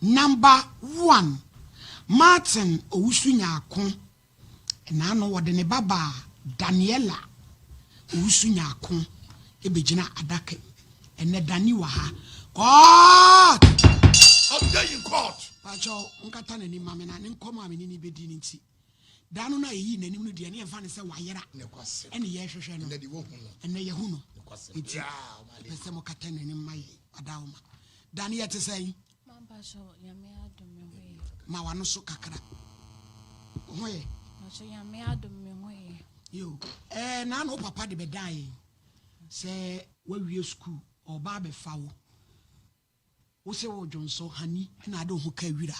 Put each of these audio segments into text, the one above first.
Number one, Martin Owusu Nyarko, ɛnaano wɔde ne babaa Daniella Owusu Nyarko ɛbɛgyina adaka mu. Ɛnɛ Dani wɔ ha. Court! Update in court. Pakyɛw, nkata n'anim ma me na ne nkɔmmɔ a me ne no bɛdi no nti. Da no no a yɛyii n'anim no deɛ, ne yɛmfa no sɛ wayera. Nokwasɛm. Ɛne yɛrehwehwɛ no. Ɛnɛ deɛ woahu no. Ɛnɛ yɛhu no. Nokwasɛm. Nti, Yeah, ɔma yɛpɛ sɛ mokata n'anim ma yɛn. Ɔdawoma. Dani yɛ te sɛn? Mampakyɛw, Nyame adom me ho yɛ. Ma w'ano so kakra. Wo ho yɛ? Mpakyɛw, Nyame adom me ho yɛ. Yo, ɛɛ na wo papa de bɛdaa yɛn sɛ wawie sukuu, ɔba abɛfa wo. Wo sɛ wo dwonsɔ hani na ade wo ho ka wira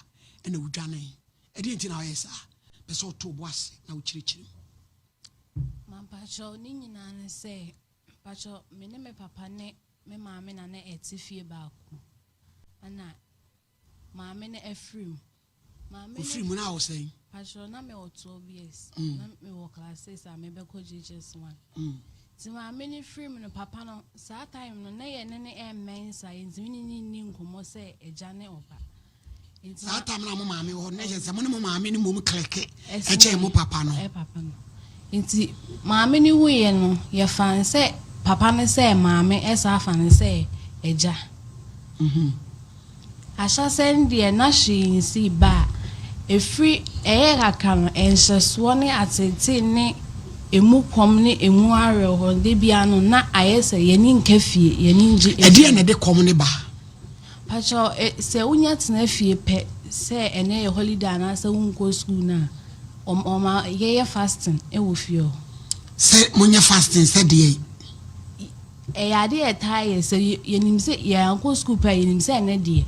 na wodwane. Ɛdeɛ nti na woyɛ saa? Pɛ sɛ woto bo ase na wokyerɛkyerɛ mu. Mampakyɛw, ne nyinaa ne sɛ, mpakyɛw, me ne me papa ne me maame na na ɛte fie baako. Ɛna maame no afiri mu. Maame no Ofiri mu na wo sɛn? Pakyɛw, na mewɔ 12 years. Na mewɔ class 6 a mebɛkɔ JHS 1. Nti maame no firi mu no, papa no, saa time no, na yɛne ne ɛmmɛn saa, yɛntumi ne ne nni nkɔmmɔ sɛ agya ne ɔba. Nti Saa time na mo maame wɔ hɔ, na kyerɛ sɛ mo ne mo maame no mmom klɛke Ɛsɛ ɛkyɛn mo papa no. Ɛ papa no. Nti maame no wuiɛ no, yɛfa no sɛ papa no sɛ maame, ɛsa afa no sɛ agya. Ahyɛsɛn deɛ na hwee nsi ba a, ɛfiri ɛyɛ kakra no, nhyɛsoɔ ne atete ne emu kɔm ne emu awerɛhoɔ de bia no na ayɛ sɛ yɛni nka fie, yɛni ngye. Ɛdeɛ na ɛde kɔm ne ba? Pakyɛw, sɛ wonya tena fie pɛ sɛ ɛnɛ yɛ holiday anaasɛ wonkɔ school no a, ɔma yɛyɛ fasting ɛwɔ fie hɔ. Sɛ monyɛ fasting sɛ deɛ? Ɛyɛ adeɛ a ɛtaa yɛ sɛ yɛnim sɛ yɛankɔ school pɛ a, yɛnim sɛ ɛnɛ deɛ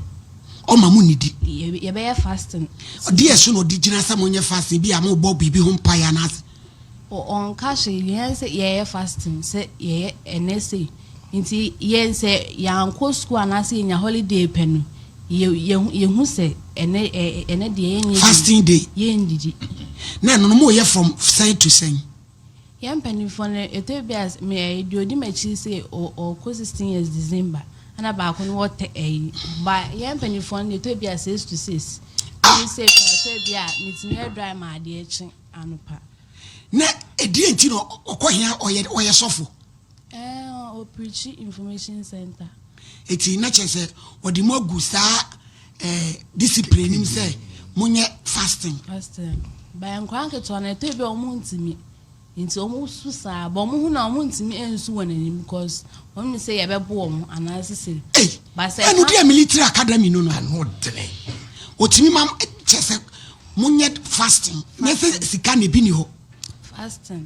ɔma mo nidi. Yɛbɛyɛ fasting. Ɔdeɛ so na ɔde gyina sɛ monyɛ fasting bi a mobɔ biribi ho mpaeɛ anaasɛ? Ɔnka hwee, yɛn sɛ yɛyɛ fasting sɛ yɛyɛ ɛnɛ sei. Nti yɛn sɛ yɛankɔ school anaasɛ yɛnya holiday pɛ no, yɛhu sɛ ɛnɛ deɛ yɛnyɛ fasting day. Yɛndidi. Na ɛno no moyɛ from sɛn to sɛn? Yɛn mpanimfoɔ no, ɛtɔ bi a me ɛyɛ deɛ odi m'akyi sɛ ɔkɔ 16 years December, ɛna baako no wɔ tɛ ɛyi ba. Yɛn mpanimfoɔ no, ɛtɔ bi a 6 to 6. Ah! Ɛne sɛ ɛtɔ bi a metumi ɛdry ma adeɛ kye anopa. Na ɛdeɛ nti na ɔkɔ hia ɔyɛ sɔfo? Ɛɛ, ɔpreach information center. Eti na kyerɛ sɛ ɔde mo agu saa discipline nim sɛ monyɛ fasting. Fasting. Ba nkwa nketewa no, ɛtɔ bi a ɔmo ntumi. Nti ɔmo su saa, but ɔmo hu na ɔmo ntumi nsu wɔ n'anim because ɔmo nim sɛ yɛbɛbo ɔmo anaasɛ sɛ. Ei, Ba sɛ ɛno deɛ military academy no. Ano dene. Otumi ma kyerɛ sɛ monyɛ fasting na sɛ sika na ebi ni hɔ. Fasting.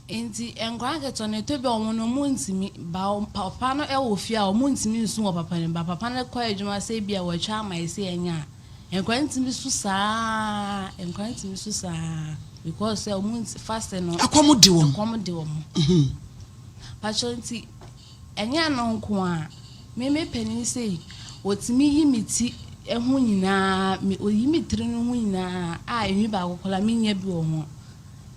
Nti nkwa nketewa no, ɛtɔ bi a ɔmo no ɔmo ntumi ba papa no ɛwɔ fie a, ɔmo ntumi nsu wɔ papa no ba. Papa no kɔ adwuma sɛ bi a wɔatwa ama yɛ sɛ ɛnya a, nkwa ntumi su saa, nkwa ntumi su saa because sɛ ɔmo nti fasting no. Ɛkɔm de wɔn. Ɛkɔm de wɔn. Pakyɛw, nti ɛnyɛ no nko a, me panin sei wɔtumi yi me ti ho nyinaa, me oyi me tiri no ho nyinaa a, enwi baako koraa menya bi wɔ ho.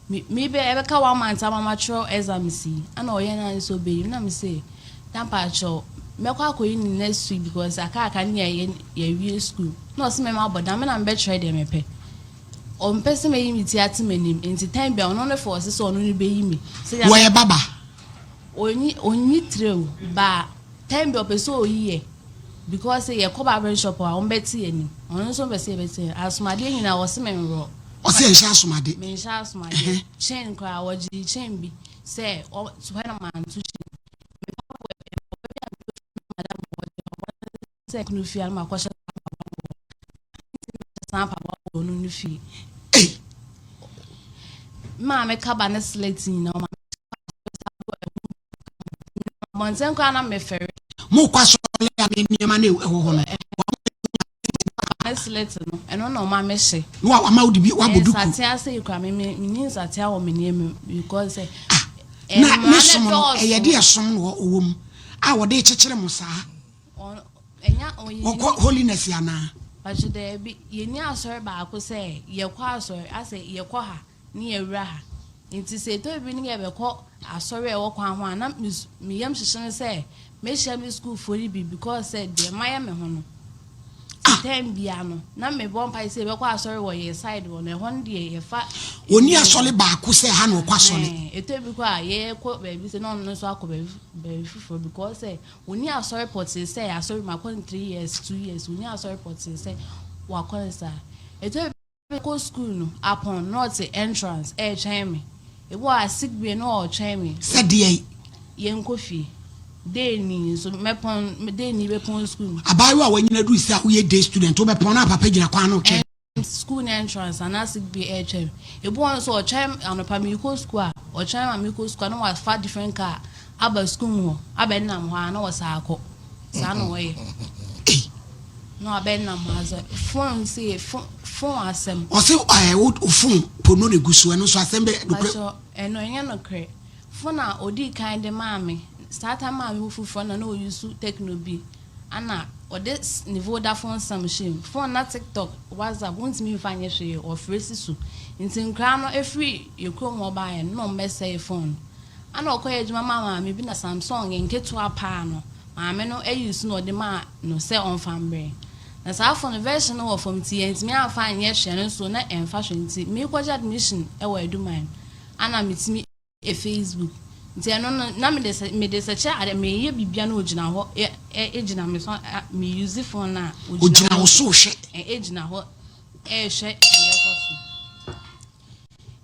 Me bɛ ɛbɛka one month ama matwerɛ exams yi, ɛna ɔyɛ na nso ɔbɛyi na me sɛ na pakyɛw mɛkɔ akɔyi ne next week because akaaka ne yɛ yɛwie school, na ɔsɛ mɛma abɔ dan me na mebɛtwerɛ deɛ mepɛ. Ɔmpɛ sɛ mɛyi me ti ate m'anim, nti time bi a ɔno ne fɔ ɔsɛ sɛ ɔno ne bɛyi me. Sɛdeɛ Wɔyɛ baba? Onyi tire ba, time bi ɔpɛ sɛ oyi yɛ because yɛkɔ barbering shop a, wɔn bɛte yɛn anim, ɔno nso pɛ sɛ yɛbɛte yɛn asomadeɛ nyinaa, wɔsi me nworɔ. Ɔsɛ nhyɛ asomade? Menhyɛ asomadeɛ. Chain koraa, wɔgye chain bi sɛ ɔ hɔ na manto chain. Mepa wɔ mpaboa bi a madam wɔgye sɛ kunu fie a na makɔhyɛ saa mpaboa wɔ ɔno no fie. Ei! Maame kaba ne slit nyinaa ɔma abɔnten koraa na mefɛre. Mokɔ asɔre a, ne nneɛma no ɛwɔ hɔ no? Ne slit no, ɛno na ɔma mehyɛ. Na wama wode bi wabɔ duku? Nsatea sɛ ekura me me nsatea wɔ me nneɛma mu because sɛ Ah, na ne som no, ɛyɛ de ɛsom no ɔwɔ mu a wɔde kyekyere mo saa? Ɛnya ɔyɛ Wɔkɔ holiness anaa? Pàtó, daabi, yɛni asɔre baako sɛ yɛkɔ asɔre asɛ yɛkɔ ha ne yɛwura ha, nti sɛ ɛtɔ bi ne yɛbɛkɔ asɔre a ɛwɔ kwan ho a, na me yam hyehye no sɛ mehyia me sukuufoɔ no bi because sɛ deɛ mayɛ me ho no. Ah. Time biara no, na mebɔ mpae sɛ yɛbɛkɔ asɔre wɔ yɛn side hɔ no, ɛhɔ no deɛ yɛfa. Ɔnni asɔre baako sɛ ha na ɔkɔ asɔre. Ɛhɛn, ɛtɔ bi koraa a yɛkɔ baabi sɛ na ɔno nso akɔ baabi baabi foforɔ because sɛ ɔnni asɔre pɔtee sɛ asɔre mu akɔ no 3 years, 2 years, ɔnni asɔre pɔtee sɛ wakɔ no saa. Ɛtɔ bi kɔ school no, apɔn na ɔte entrance ɛretwɛn me. Ebi wɔ hɔ a sick bay na ɔretwɛn me. Sɛ deɛn? Yɛnkɔ fie. Day ni nso mɛpɔn, day ni bɛpɔn school. Abaayewa a wanyini aduru sɛ a woyɛ day student wobɛpɔn na papa gyina kwan no retwɛn. School no entrance anaa sick bay ɛretwɛn. Ebi wɔ hɔ nso ɔtwɛn anɔpa meekɔ school a, ɔtwɛn ma meekɔ school a na wafa different car aba school mu hɔ abɛnam hɔ a na wɔsan akɔ. Saa na ɔyɛ. Ei. Na wabɛnam hɔ asɛ phone se phone phone asɛm. Ɔse ɛɛ wo phone pono na egu so ɛno nso asɛm bɛ nokorɛ. Pakyɛ ɛno ɛnyɛ nokorɛ. Phone a odii kan de maa me saa time a mewo foforɔ na na ɔuse Tecno bi ana ɔde ne Vodafone sim hyɛ mu. Phone na TikTok, WhatsApp wontumi mfa nyɛ hwee ɔfrɛ si so. Nti nkwadaa no efiri yɛ kurom hɔ baeɛ no na ɔmo bɛsɛe phone no. Ana ɔkɔyɛ adwuma maa maame bi na Samsung nketewa paa no maame no ayi so na ɔde maa no sɛ ɔmfa mbrɛ. Na saa phone no version no wɔ fam nti yɛntumi amfa anyɛ hwee no nso na ɛmfa hwee nti meekɔgye admission ɛwɔ Eduman ana metumi e Facebook nti ɛno no na mede sɛ mede sɛ kyɛ ade meyɛ biribiara na ogyina hɔ ɛ ɛ egyina me so a me use phone na Ogyina wo so hwɛ. Ɛ egyina hɔ ɛrehwɛ deɛ ɛkɔ so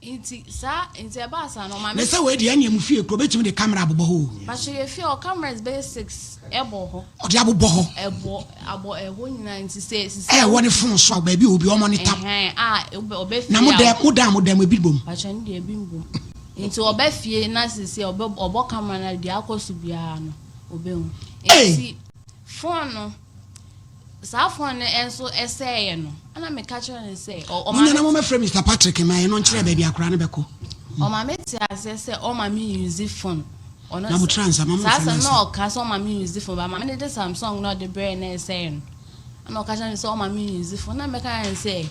nti saa nti ɛbaa saa no ɔma Na me. sɛ wei deɛ ɛnea mu fie kuro bɛtumi de camera abobɔ hɔ o. Pahyɛ yɛ fie ɔ cameras bɛyɛ six ɛbɔ hɔ. Ɔde abobɔ hɔ. Ɛbɔ abɔ ɛhɔ nyinaa nti sɛ sisi. Ɛwɔ ne phone so a baabi a obi ɔmɔ ne tam. Ɛhɛn a ɔbɛ fie Na mo dɛm mo dan mo dɛm ebi bom. Pahyɛ no deɛ ebi mbom nti ɔbɛ fie na sisi ɔbɛ ɔbɔ camera na deɛ akɔ so biara no ɔbɛhu. Hey! Nti phone no saa phone no nso ɛsɛeɛ no ɛna meka kyerɛ no sɛ ɔ ɔma Munya na momɛfrɛ Mr Patrick ma ɛno nkyerɛ baabi akora no bɛkɔ. Ɔma me te aseɛ sɛ ɔma me use phone ɔno Na mo tra nsa, ma mo saa mfrɛ sɛ no na ansa. Ɔka sɛ ɔma me use phone ba ma me de Samsung na ɔde brɛ na ɛsɛe no ɛna ɔka kyerɛ me sɛ ɔma me use phone na mɛka yɛn sɛ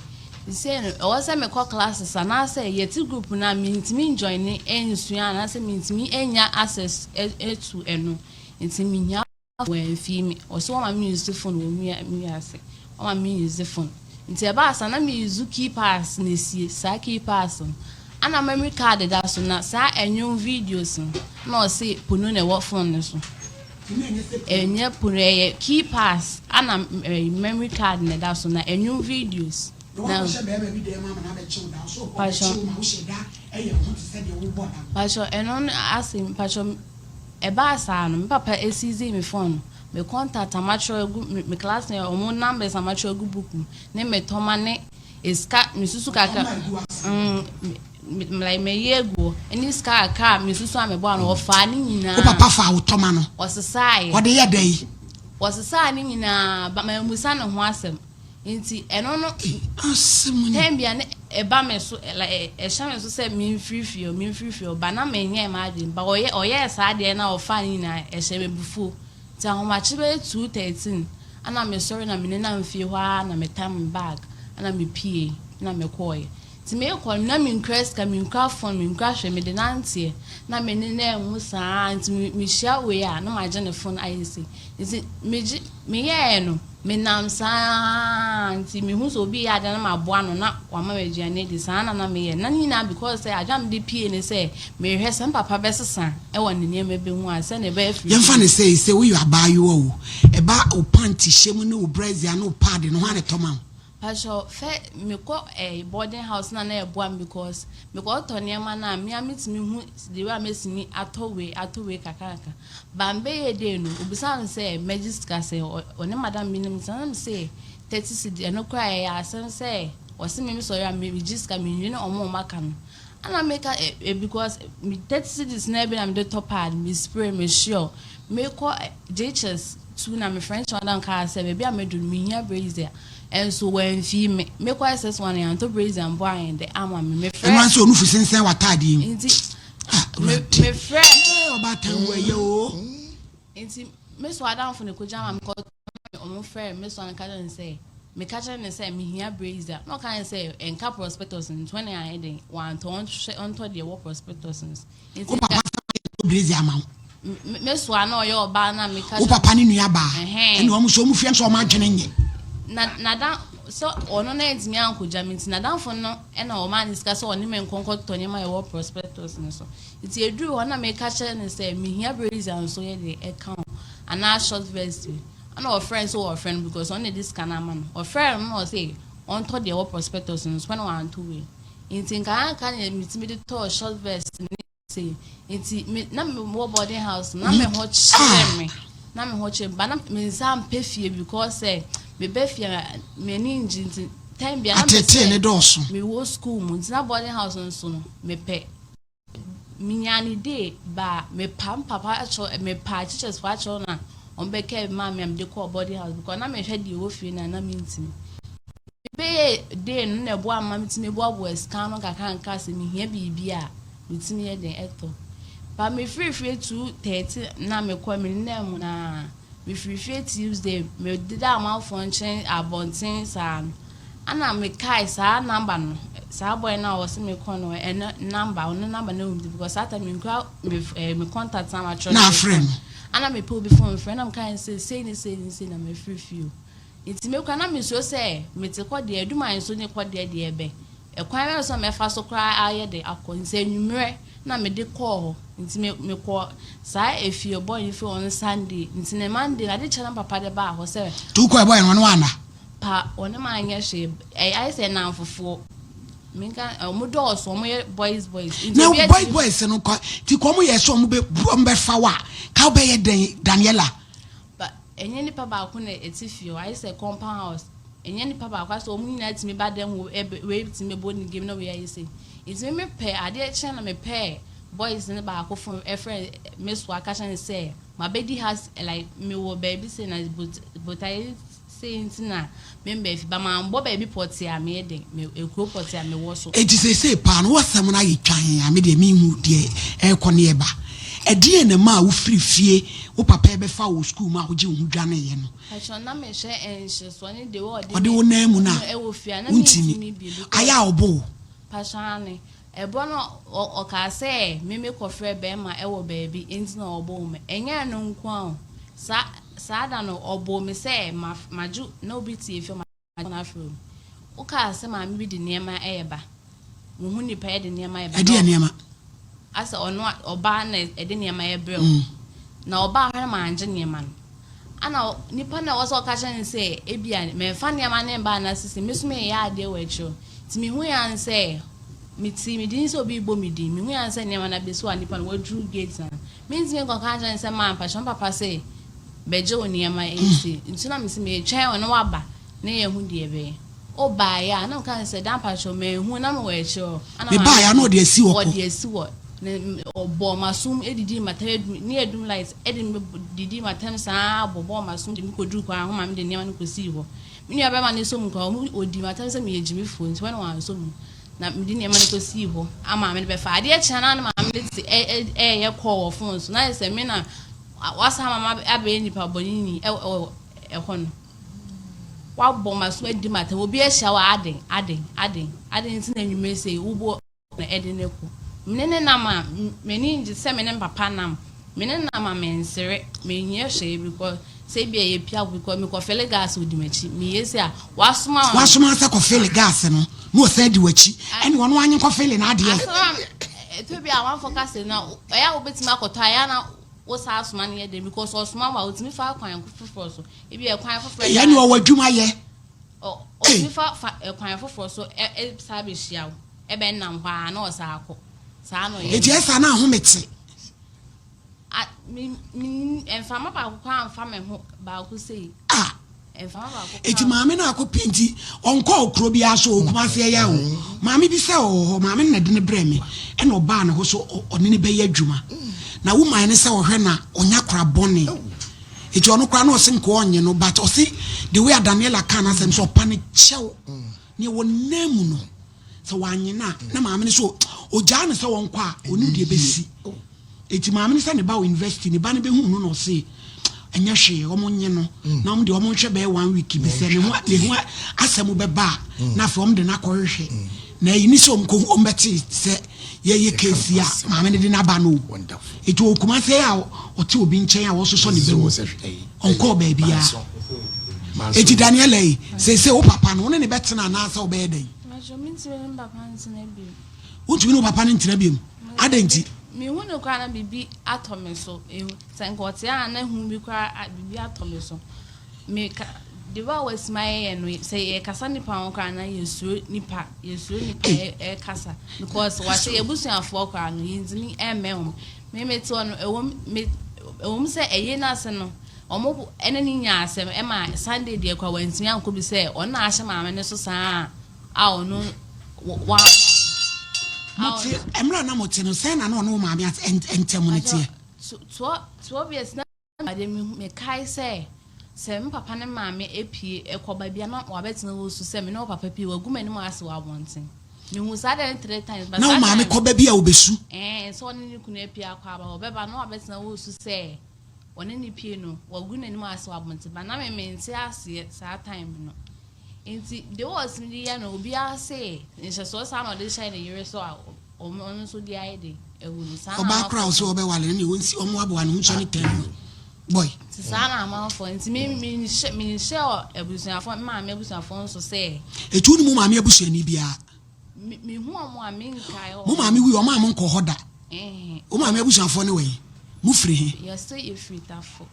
sɛ no ɛwɔ sɛ mekɔ classes anaasɛ yɛte group no a mentumi njoin ne nsua anaasɛ mentumi nya access to ɛno nti mehia wɔamfii me. Ɔsɛ wɔma me use phone wɔ wiase ɔma me use phone nti ɛbaa sa na me use keypass na esie saa keypass no ana memory card da so na saa ɛnwom videos no na ɔse pono na ɛwɔ phone no so. Ɛnyɛ pono, ɛyɛ keypass ana memory card na ɛda so na ɛnwom videos na. Pakyɛ pakyɛ ɛno no ase pakyɛ ɛbaa saa no me papa eseize me phone, me contact amatwerɛ egu me class na ɔmo numbers amatwerɛ egu book mu ne me tɔma ne esika me susu kakra me like me yɛ egu hɔ ɛne sika kakra a me susu a me bɔ ano ɔfaa ne nyinaa. Wo papa fa wo tɔma no. Ɔsesaa yɛ. Ɔde yɛ dɛ yi. Ɔsesaa ne nyinaa ba ma musa ne ho asɛm nti ɛno no. Asɛm ni. Time bia ne ɛba me so like ɛhyɛ me so sɛ memfiri fie o memfiri fie o ba na menyɛ m'adwene ba ɔyɛ ɔyɛɛ saa deɛ na ɔfaa ne nyinaa ɛhyɛ me bufuo nti ahomakye bɛyɛ 2:13 ana mesɔre na me nenam fie hɔ ara na metam me bag ana mepie na mekɔɔyɛ nti mekɔ no na menkura sika, menkura phone, menkura hwɛ mede nanteɛ na me nenam mu saa nti mehyia wei a na magye ne phone ayɛ sei nti megye meyɛɛ no menam saa nti mehu sɛ obi yɛ ade na maboa no na wama me aduane adi saa na na meyɛ na ne nyinaa because sɛ adwa mede pie ne sɛ mehwɛ sɛ mpapa bɛsesa ɛwɔ ne nneɛma bi ho a sɛ ne ɛbɛyɛ firi. Yɛmfa ne sɛ sɛ woyɛ abaayewa o ɛba wo panty hyɛ mu ne wo brassiere ne wo pad no ho a ne tɔma wo. Pastor fɛ mekɔ boarding house na na ɛboa me because mekɔ tɔ nneɛma na mmea metumi hu the way a mesimi atɔ wei atɔ wei kakraka ba mbɛyɛ day no obisa me sɛ mɛgye sika sɛ ɔne madam bi nim sɛ na me sɛ 30 cedi ɛno koraa ɛyɛ asɛm sɛ ɔse me sɔre a megye sika menwene ɔmo ɔmo aka no ana meka because me 30 cedis na ebi na mede tɔ pad, me spray, me sure mekɔ JHS 2 na me French madam kaa sɛ baabi a medu no mehia brassiere ɛnso wɔamfii me. Mekɔ SS1 yɛantɔ brassiere mbɔ ayɛn de ama me mefrɛ. Ɛno nso onufu sensɛn w'ataadeɛ mu. Nti Ah, Awurade. Mefrɛ. Ɔbaatan wɔ ɛyɛ o. Nti me so adamfo ne kogya ma mekɔ ɔmo frɛ me so anka kyerɛ ne sɛ meka kyerɛ ne sɛ mehia brassiere na ɔka ne sɛ ɛnka prospectus no nti wɔne ayɛ den wantɔ ɔnhwɛ ɔntɔ deɛ ɛwɔ prospectus no so nti Wo papa sɛ brassiere ama wo. Me soa na ɔyɛ ɔbaa na meka Wo papa ne nua baa. Ɛhɛn. Ɛne ɔmo so ɔmo fie nso ɔmo adwene nyɛ. Na n'adan sɛ ɔno na antumi ankɔgya me nti n'adamfo no na ɔmaa no sika sɛ ɔne me nkɔ nkɔtɔ nneɛma a ɛwɔ prospectus no so. Nti ɛduruu hɔ na meka kyerɛ no sɛ mehia brazier nso yɛ deɛ ɛka ho anaa short vest bi. Ɛna ɔfrɛ no sɛ ɔrefrɛ no because ɔno na ɛde sika no ama no. Ɔfrɛɛ no na ɔse ɔntɔ deɛ ɛwɔ prospectus no so ɛna wantɔ wei. Nti nkakanka na metumi de tɔɔ short vest ne Sei nti me na me wɔ boarding house na me ho kyerɛ me na me ho kyerɛ me ba na me nsa mpɛ fie because sɛ me bɛ fie a m'ani ngye nti time bia na me Atetee ne sɛ dɔɔso. me wɔ school mu nti na boarding house nso no me pɛ me nya ne day ba me pa me papa akyɛw me pa teachers fo akyɛw na wɔn bɛ kɛ maa me a me de kɔɔ boarding house because na me hwɛ deɛ ɛwɔ fie na na me ntumi. Mebɛyɛɛ dee no na ɛboa me ma metumi boaboa sika ano nkakrankra sɛ mehia biribi a metumi yɛ den tɔ. But mefiri fie 2:30 na mekɔ me nna mu no ara. Mefiri fie Tuesday mededa amanfoɔ nkyɛn abɔnten saa no ana mekae saa number no saa boy no a ɔse mekɔ no ɛno number ɔno number no ɛwɔ me because saa time menkura me eh, me contact na matwerɛ Na afrɛ no. Ana mepɛ obi phone frɛ na mekae sɛ sei ne sei ne sei na mafiri fie o. Nti me koraa na mesuro sɛ mete kɔ deɛ aduman so ne kɔ deɛ deɛ ɛbɛ ɛkwan bɛn so na mɛfa so koraa ayɛ de akɔ nti anwummerɛ na mede kɔɔ hɔ nti me mekɔ saa efie bɔ yi fie on Sunday nti ne Monday na ade kyɛ na papa de baa hɔ sɛ. Nti wokɔɛ bɔyɛ no ɔne wo anna? Pa ɔne ma anyɛ hwee ɛyɛ ayɛ sɛ nnamfofoɔ menka ɔmo dɔɔso ɔmo yɛ boys boys nti Na obi boys atumi. boys no kɔ nti kɔ ɔmo yɛ sɛ ɔmo bɛ ɔmo bɛfa wo a ka wobɛyɛ dɛn Daniela? But ɛnyɛ nipa baako na ɛte fie hɔ ayɛ sɛ compound house ɛnyɛ nipa baako asɛ wɔn nyinaa tumi ba dɛm hɔ ɛbɛ wei tumi bɔ ne game na wei ayɛ sei nti me mepɛ adeɛ kyɛn na mepɛ boys ne baako fo ɛfrɛ me so aka kyɛn sɛ mabɛdi ha like mewɔ baabi sei na botaeɛ sei nti na membaa fie ba mambɔ baabi pɔtee a meyɛ den me ekuro pɔtee a mewɔ so. Enti seesei paa no w'asɛm no ayɛ twann a me deɛ menhu deɛ ɛrekɔ ne ɛba. Ɛdeɛn na ɛmaa wofiri fie wo papa rebɛfa wo wɔ sukuu mu a wogye wo ho dwaneeɛ no? Patrɔ na mehwɛ nhyesoɔ ne deɛ ɔde Ɔde wo nan mu no a ɛwɔ fie a na wontumi. mentumi bio because Ayɛ a ɔbo wo? Patrɔ aane. Ɛbɔ no ɔ ɔkaa sɛ me me kɔfrɛ bɛɛma ɛwɔ baabi nti na ɔboo me. Ɛnyɛ ɛno nko ara o. Saa saa da no ɔboo me sɛ ma magye na obi te efie magye no afrɛ obi. Wokaa sɛ maame bi de nneɛma ɛɛba. Wohu nipa ɛde nneɛma ɛɛba. Ɛdeɛn nneɛma? Asɛ ɔno a ɔbaa na ɛde nneɛma ɛbrɛ wo. Na ɔbaa hɔ na mangye nneɛma no. Ana nipa no a ɛwɔ sɛ ɔka kyerɛ no sɛ ebia mɛmfa nneɛma no mba anaa sisi me so meyɛ adeɛ wɔ akyire hɔ. Nti mehui ara ne sɛ metee me din sɛ obi rebɔ me din. Mehui ara ne sɛ nneɛma no abɛsi hɔ a nipa no waduru gate no ano. Mentumi nkɔka nkyerɛ no sɛ maa mpakyɛ me papa se bɛgye wo nneɛma nti. Nti na mese meretwɛn wo na woaba na yɛahu deɛ ɛbɛyɛ. Wobaeɛ a na meka no sɛ da mpakyɛ manhu na mewɔ akyire hɔ. Ana maame Mebaeɛ a na ɔde asi hɔ kɔ. Ɔde asi hɔ. Na ɔbɔɔ m'asom didii m'atɛm adum ne adum light de me didii m'atɛm saa bɔbɔɔ m'asom de me kɔduru kwan ho ma mede nneɛma no kɔsii hɔ. Me nua bɛrima no sɔ mu koraa ɔmo ɔdii m'atɛm sɛ meyɛ gyimifoɔ nti hɔ na wansɔ mu na mede nneɛma no kɔsii hɔ a maame no bɛfa adeɛ kyea na ne maame no te ɛɛyɛ kɔɔ wɔ phone so na ayɛ sɛ me na wasan ama abɛyɛ nipa bɔneni ɛwɔ ɛhɔ no wabɔ m'aso adi m'atɛm obi ahyia wɔ aden aden aden aden nti na anwummerɛ sei wobɔ na ɛde no kɔ. Me ne no nam a, m'ani ngye sɛ me ne me papa nam. Me ne no nam a mensere, mennyɛ hwee because sɛ ebia yɛpia because mekɔ fele gas odi m'akyi. Meyɛ sei a, wasoma wo. Wasoma sɛ kɔ fele gas no na ɔsan di w'akyi. Ɛne ɔno anye nkɔ fele n'adeɛ. Asɛm a ɛtɔ bi a amanfoɔ ka sɛ na ɛyɛ a wobɛtumi akɔtɔ a ɛyɛ a na wo saa soma no yɛ den because ɔsoma wo a ɔtumi fa kwan foforɔ so. Ebia ɛkwan foforɔ Ɛyɛ ne ɔwɔ adwuma yɛ. Ɔtumi fa fa ɛkwan foforɔ so ɛ ɛ saa bɛhyia wo. Ɛbɛ nam hɔ ara na ɔsan akɔ. Saa na ɔyɛ. Eti ɛsa na ahome te. A me me mframa baako koraa nfa me ho baako sei. Ah. Mframa baako koraa. Eti maame no akɔ pii nti ɔnkɔ kuro biara so wɔ Kumasi ɛyɛ o. Maame bi sɛ ɔwɔ hɔ maame no na ɛde no brɛ me ɛna ɔbaa ne hɔ so ɔne no bɛyɛ adwuma. Na woman no sɛ ɔhwɛ na ɔnya kora bɔne. Eti ɔno koraa na ɔse nka ɔnye no but ɔse the way a Daniela kaa n'asɛm sɛ ɔpa no kyɛw nea wɔ nan mu no. Sɛ wannye no a, na maame no so ogyaa no sɛ ɔnkɔ a, onim deɛ ɛbɛsi. Enti maame no sɛ ne ba wɔ university, ne ba no bɛhuu no na ɔse ɛnyɛ hwee, wɔn nye no na wɔn deɛ wɔn nhwɛ bɛyɛ one week bi sɛ ne ho ne ho asɛm bɛba a, na afei wɔn de no akɔhwehwɛ. Na ɛyi ne sɛ wɔn kɔ wɔn bɛte sɛ yɛyɛ case yi a maame no de no aba no o. Enti wɔ Kumasi a ɔte obi nkyɛn a wɔsosɔ ne ba mu, ɔnkɔɔ baabiara. Eti Daniela yi, seesei wo papa no, wo ne ne bɛtena anaasɛ wobɛyɛ dɛn? Mpakyɛw, mentumi ne me papa ntena bio. Wontumi ne wo papa no ntena bio? Adɛn nti? Mehu no koraa na biribi atɔ me so. Sɛ nka ɔte a na hu bi koraa a biribi atɔ me so. Meka the way a wasi ma yɛyɛ no sɛ yɛkasa nipa ho koraa na yɛsuro nipa yɛsuro nipa ɛkasa because wahyɛ yɛbusuafoɔ koraa no yɛntumi ɛmmɛn wɔn. Me mete hɔ no ɛwom me ɛwom sɛ ɛyɛ no ase no wɔn ɛne ne nyaa asɛm ɛma Sunday deɛ koraa wantumi ankɔ bi sɛ ɔno na ahyɛ maame no so saa a ɔno wamma Mote mmerɛ a na mote no sɛn na na ɔne wo maame ntɛm no teɛ? 12 years na adeɛ mekae sɛ sɛ me papa ne maame apue ɛkɔ baabi a na wabɛtena hɔ su sɛ me ne wo papa pie wagu m'anim ase wɔ abɔnten. Mehu saa deɛ no three times. Na wo maame kɔ baabi a ɔbɛsu? Ɛɛ sɛ ɔne ne kunu apue akɔ aba ɔbɛba na wabɛtena hɔ su sɛ ɔne ne pie no wagu n'anim ase wɔ abɔnten ba na me mente aseɛ saa time no. Nti deɛ ɔsene de yɛ no obiara se nhyɛsoɔ saa na ɔde hyɛ ne yere so a ɔno nso de ayɛ de awu no saa na Ɔbaa koraa ɔsɛ ɔbɛwale no ne ɔnsi ɔmmoaboa ne ho nsɔ ne tɛn no boy. Nti saa na amanfoɔ nti me menhyɛ menhyɛ abusuafoɔ me maame abusuafoɔ nso sɛ. Eti wo ne mo maame abusuani biara. Me mehu wɔn a menkae wɔn. Mo maame wui wɔn a monkɔ hɔ da. Wo maame abusuafoɔ ne wɛn? Mo firi he? Yɛse yɛfiri Tafo.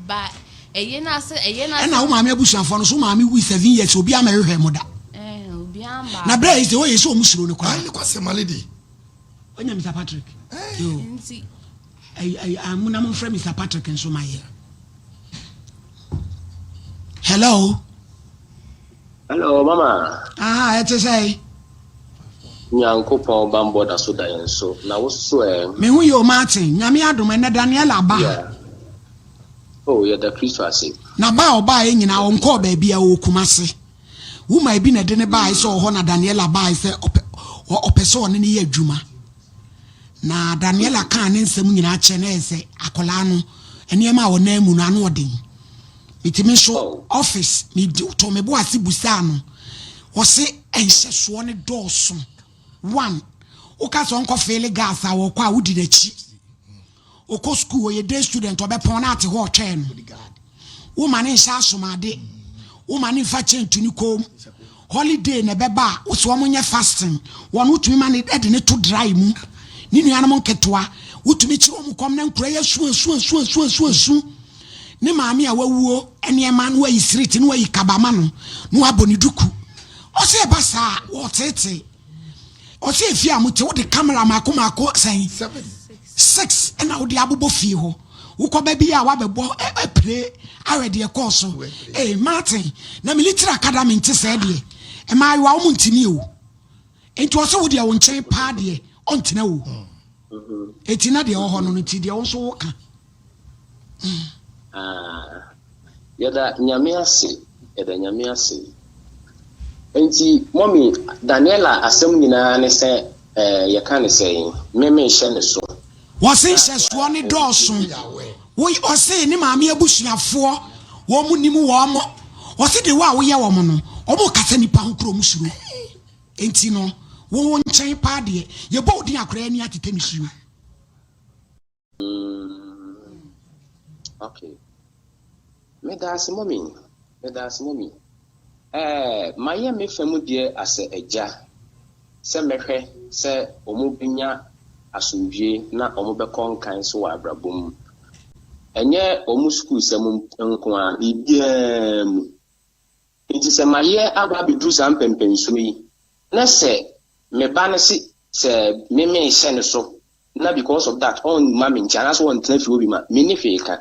Ba ɛyɛ no ase ɛyɛ no ase. Ɛna wo maame abusuafoɔ no so wo maame wui seven years obiara mɛhwehwɛ mo da. Na berɛ a ɛsɛ wɔyɛ sɛ wɔn suro no koraa. Ayi ne kwasɛ ma lady. Wanya Mr Patrick. Yo. Nti. Ayi ayi amu na mo nfrɛ Mr Patrick nso ma yɛ. Hello. Hello, mama. Ah, ɛte sɛ. Nyankopɔn bambɔ da so da yɛn so. Na wo so ɛ? Me ho yɛ o Martin. Nyame adom ɛnɛ Daniela ba ha. Yeah. Oh, yɛda Kristo ase. Na ba a ɔbaeɛ nyinaa ɔnkɔɔ baabiara ɔwɔ Kumasi. Woman bi na ɛde no baeɛ sɛ ɔwɔ hɔ na Daniela baeɛ sɛ ɔpɛ ɔpɛ sɛ ɔne no yɛ adwuma. Na Daniela kaa ne nsɛm nyinaa kyerɛ no ɛyɛ sɛ akwadaa no nneɛma a ɔnan mu no ano ɔden. Metumi nso office me to me bo ase busaa no. Ɔse nhyɛsoɔ no dɔɔso. One, woka sɛ ɔnkɔ feele gas a ɔkɔ a wodi n'akyi. Ɔkɔ sukuu, ɔyɛ day student, ɔbɛpɔn na ate hɔ ɔtwɛn no. Woma ne nhyɛ asomade, woma ne nfa kyɛn tu ne kɔn mu. Holiday na ɛbɛba a, wosɛ wɔn nyɛ fasting. Wɔn wotumi ma ne de ne to dry mu. Ne nuanom nketewa, wotumi kyerɛ wɔn kɔm na nkura yɛ su esu esu esu esu esu. Ne maame a wawuo nneɛma na wayi siriti na wayi kaba ma no na wabɔ ne duku. Ɔsɛ ɛba saa a, wɔteetee. Ɔsɛ efie a mote wode camera mako mako sɛn? Six ɛna wode abobɔ fie hɔ. Wokɔ ba bi a wabɛbɔ apire ahwɛ deɛ ɛkɔɔ so. Ee Martin, na me litiri akada me nte sɛɛ deɛ. Mmaayewa wɔn ntumi o. Nti ɔsɛ wo deɛ wo nkyɛn paa deɛ ɔntena o. Eti na deɛ ɛwɔ hɔ no no nti deɛ wo nso woka. Ah, yɛda Nyame ase, yɛda Nyame ase. Nti, mɔmi, Daniela asɛm nyinaa ne sɛ, eh, yɛka ne sɛn, me menhyɛ ne so. Wɔse nhyɛsoɔ no dɔɔso. Wo ɔse ne maame abusuafoɔ wɔn nim wɔn. Ɔse de wo a woyɛ wɔn no, wɔn kasa nipa ho koro wɔn suro. Enti no, wo wo nkyɛn paa deɛ, yɛbɔ wo din akora ani atetɛ nisuo. Mm, okay. Meda ase mɔmi, meda ase mɔmi. Eh, mayɛ me fa mu deɛ asɛ agya sɛ mɛhwɛ sɛ wɔn bɛnya asomdwie na wɔn bɛkɔ nkan so wɔ abrabɔ mu. Ɛnyɛ wɔn sukuusɛm nko ara, biribiara mu. Nti sɛ mayɛ aba abɛduru saa mpɛmpɛnsoɔ yi, na sɛ me ba no se sɛ me mehyɛ no so na because of that ɔmma me nkyɛn anaasɛ ɔntena fie hɔ bi ma menni hwee ka.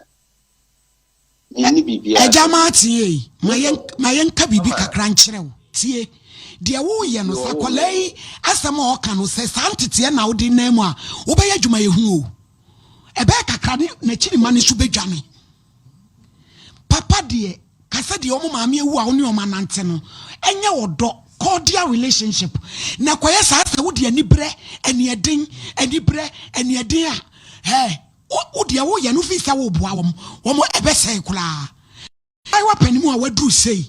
Menni biribiara Agya ka. Martin ei, ma yɛn ma yɛnka biribi kakra nkyerɛ wo. Tie, deɛ woreyɛ no, sɛ akwadaa yi asɛm a ɔka no, sɛ saa nteteɛ na wode nam mu a, wobɛyɛ adwumayɛhu o. Ɛbɛyɛ kakra ne n'akyiri mma no nso bɛdwane. Papa deɛ, ka sɛ deɛ wɔn maame awu a wo ne wɔn anante no, ɛnyɛ ɔdɔ, cordial relationship. Na ɛkɔyɛ saa sɛ wode aniberɛ, aniɛden, aniberɛ, aniɛden a, hɛ, wo deɛ woyɛ no fi sɛ woboa wɔn, wɔn ɛbɛsɛe koraa. Ayewa panin mu a waduru sei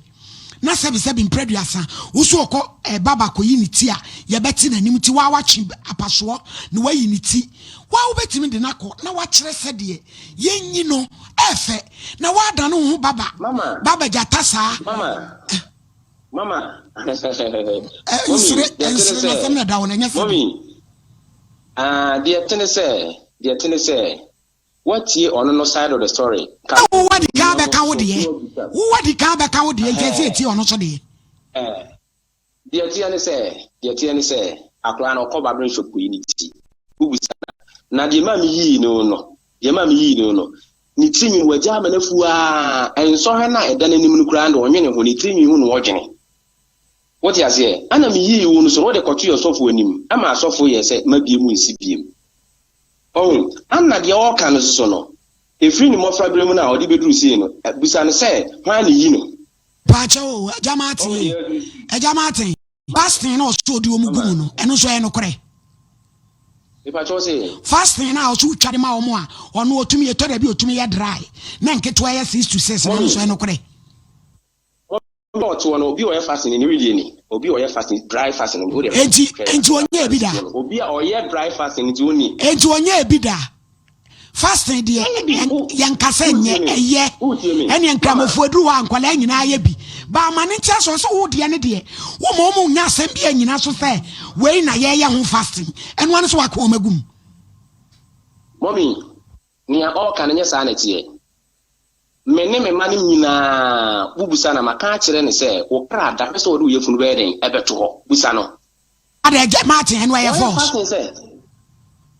na sɛbisɛbi mprɛduasa wo so ɔkɔ eh, baba kɔyi ne ti a yɛbɛte n'anim ti waa watwe apasoɔ na wayi ne ti waa wobɛtumi de no akɔ na wakyerɛ sɛdeɛ yɛnyi no. Ɛɛfɛ na woadane wo ho baba Mama. baba gyata saa. Mama. Mama. Ɛ Mɔmi, nsere deɛ ɛte ne nsere na sɛ, asɛm na ɛda wo no ɛnyɛ sɛ mɔmi, ah, deɛ ɛte ne sɛ, deɛ ɛte ne sɛ, woatie ɔno no side of the story. Ka Na wo wadi kan bɛka wo so deɛ. woabisa. Wo wadi kan bɛka wo deɛ nti ɛsɛ etie ɔno so deɛ. Eh, deɛ ɛteɛ ne sɛ, deɛ ɛteɛ ne sɛ, akwadaa no ɔkɔ barbering shop kɔyi ne ti. Wobisa no. Na deɛ maa meyii no no, deɛ maa meyii no no, ne tirinwi no wagya ama no afu ara, nsɔhwɛ no a ɛda n'anim no koraa no ɔnwene ho, ne tirinwi ho na ɔdwene. Wote aseɛ? Ɛna meyii wo no so no, wode kɔtoe ɔsɔfo anim, ɛma asɔfo yɛɛ sɛ mabie mu nsi biem. Ɔhu? Ɛna deɛ ɔreka no nso so no, ɛfiri ne mmɔfraberɛ mu no a ɔde bɛduru sei no, bisa no sɛ, hwan na ɛyi no? Paakyɛw o, Agya Martin ei, Agya Martin. Fasting na ɔsɛ ɔde wɔn gu mu no, ɛno nso ɛyɛ nokorɛ? Mepakyɛw se. Fasting na ɔsɛ wotwa de ma wɔn a, ɔno ɔtumi ɛtɔ da bi ɔtumi yɛ dry, na nketewa yɛ 6 to 6 no, ɛno nso ɛyɛ nokorɛ? Obi a ɔte hɔ no, obi a ɔyɛ fasting ne wedeɛ ni. Obi a ɔyɛ fasting, dry fasting. Wo deɛ Enti, hwɛ enti ɔnyɛɛ bi da. Obi a ɔyɛ dry fasting nti ɔnni. Enti ɔnyɛɛ bi da. Fasting deɛ, yɛnka sɛ nyɛ, ɛyɛ. Ɛneɛ nkramofoɔ aduru hɔ a nkwadaa nyinaa yɛ bi. Ba ama ne nkyerɛ sɛ ɔsɛ wo deɛ ne deɛ, woma wɔn nya asɛm bi anyina so sɛ wei na yɛyɛ ho fasting. Ɛno ara ne sɛ waka wɔn agu mu. Mummy, nea ɔreka no nyɛ saa na ɛteɛ. Me ne me mma no nyinaa, wobisa no a, maka akyerɛ no sɛ, Wo kra da, hwɛ sɛ wɔde wo yafunu bɛyɛ dɛn? Ɛbɛto hɔ. Bisa no. Ada agya Martin ɛno ɛyɛ Wɔyɛ false. fasting sɛ,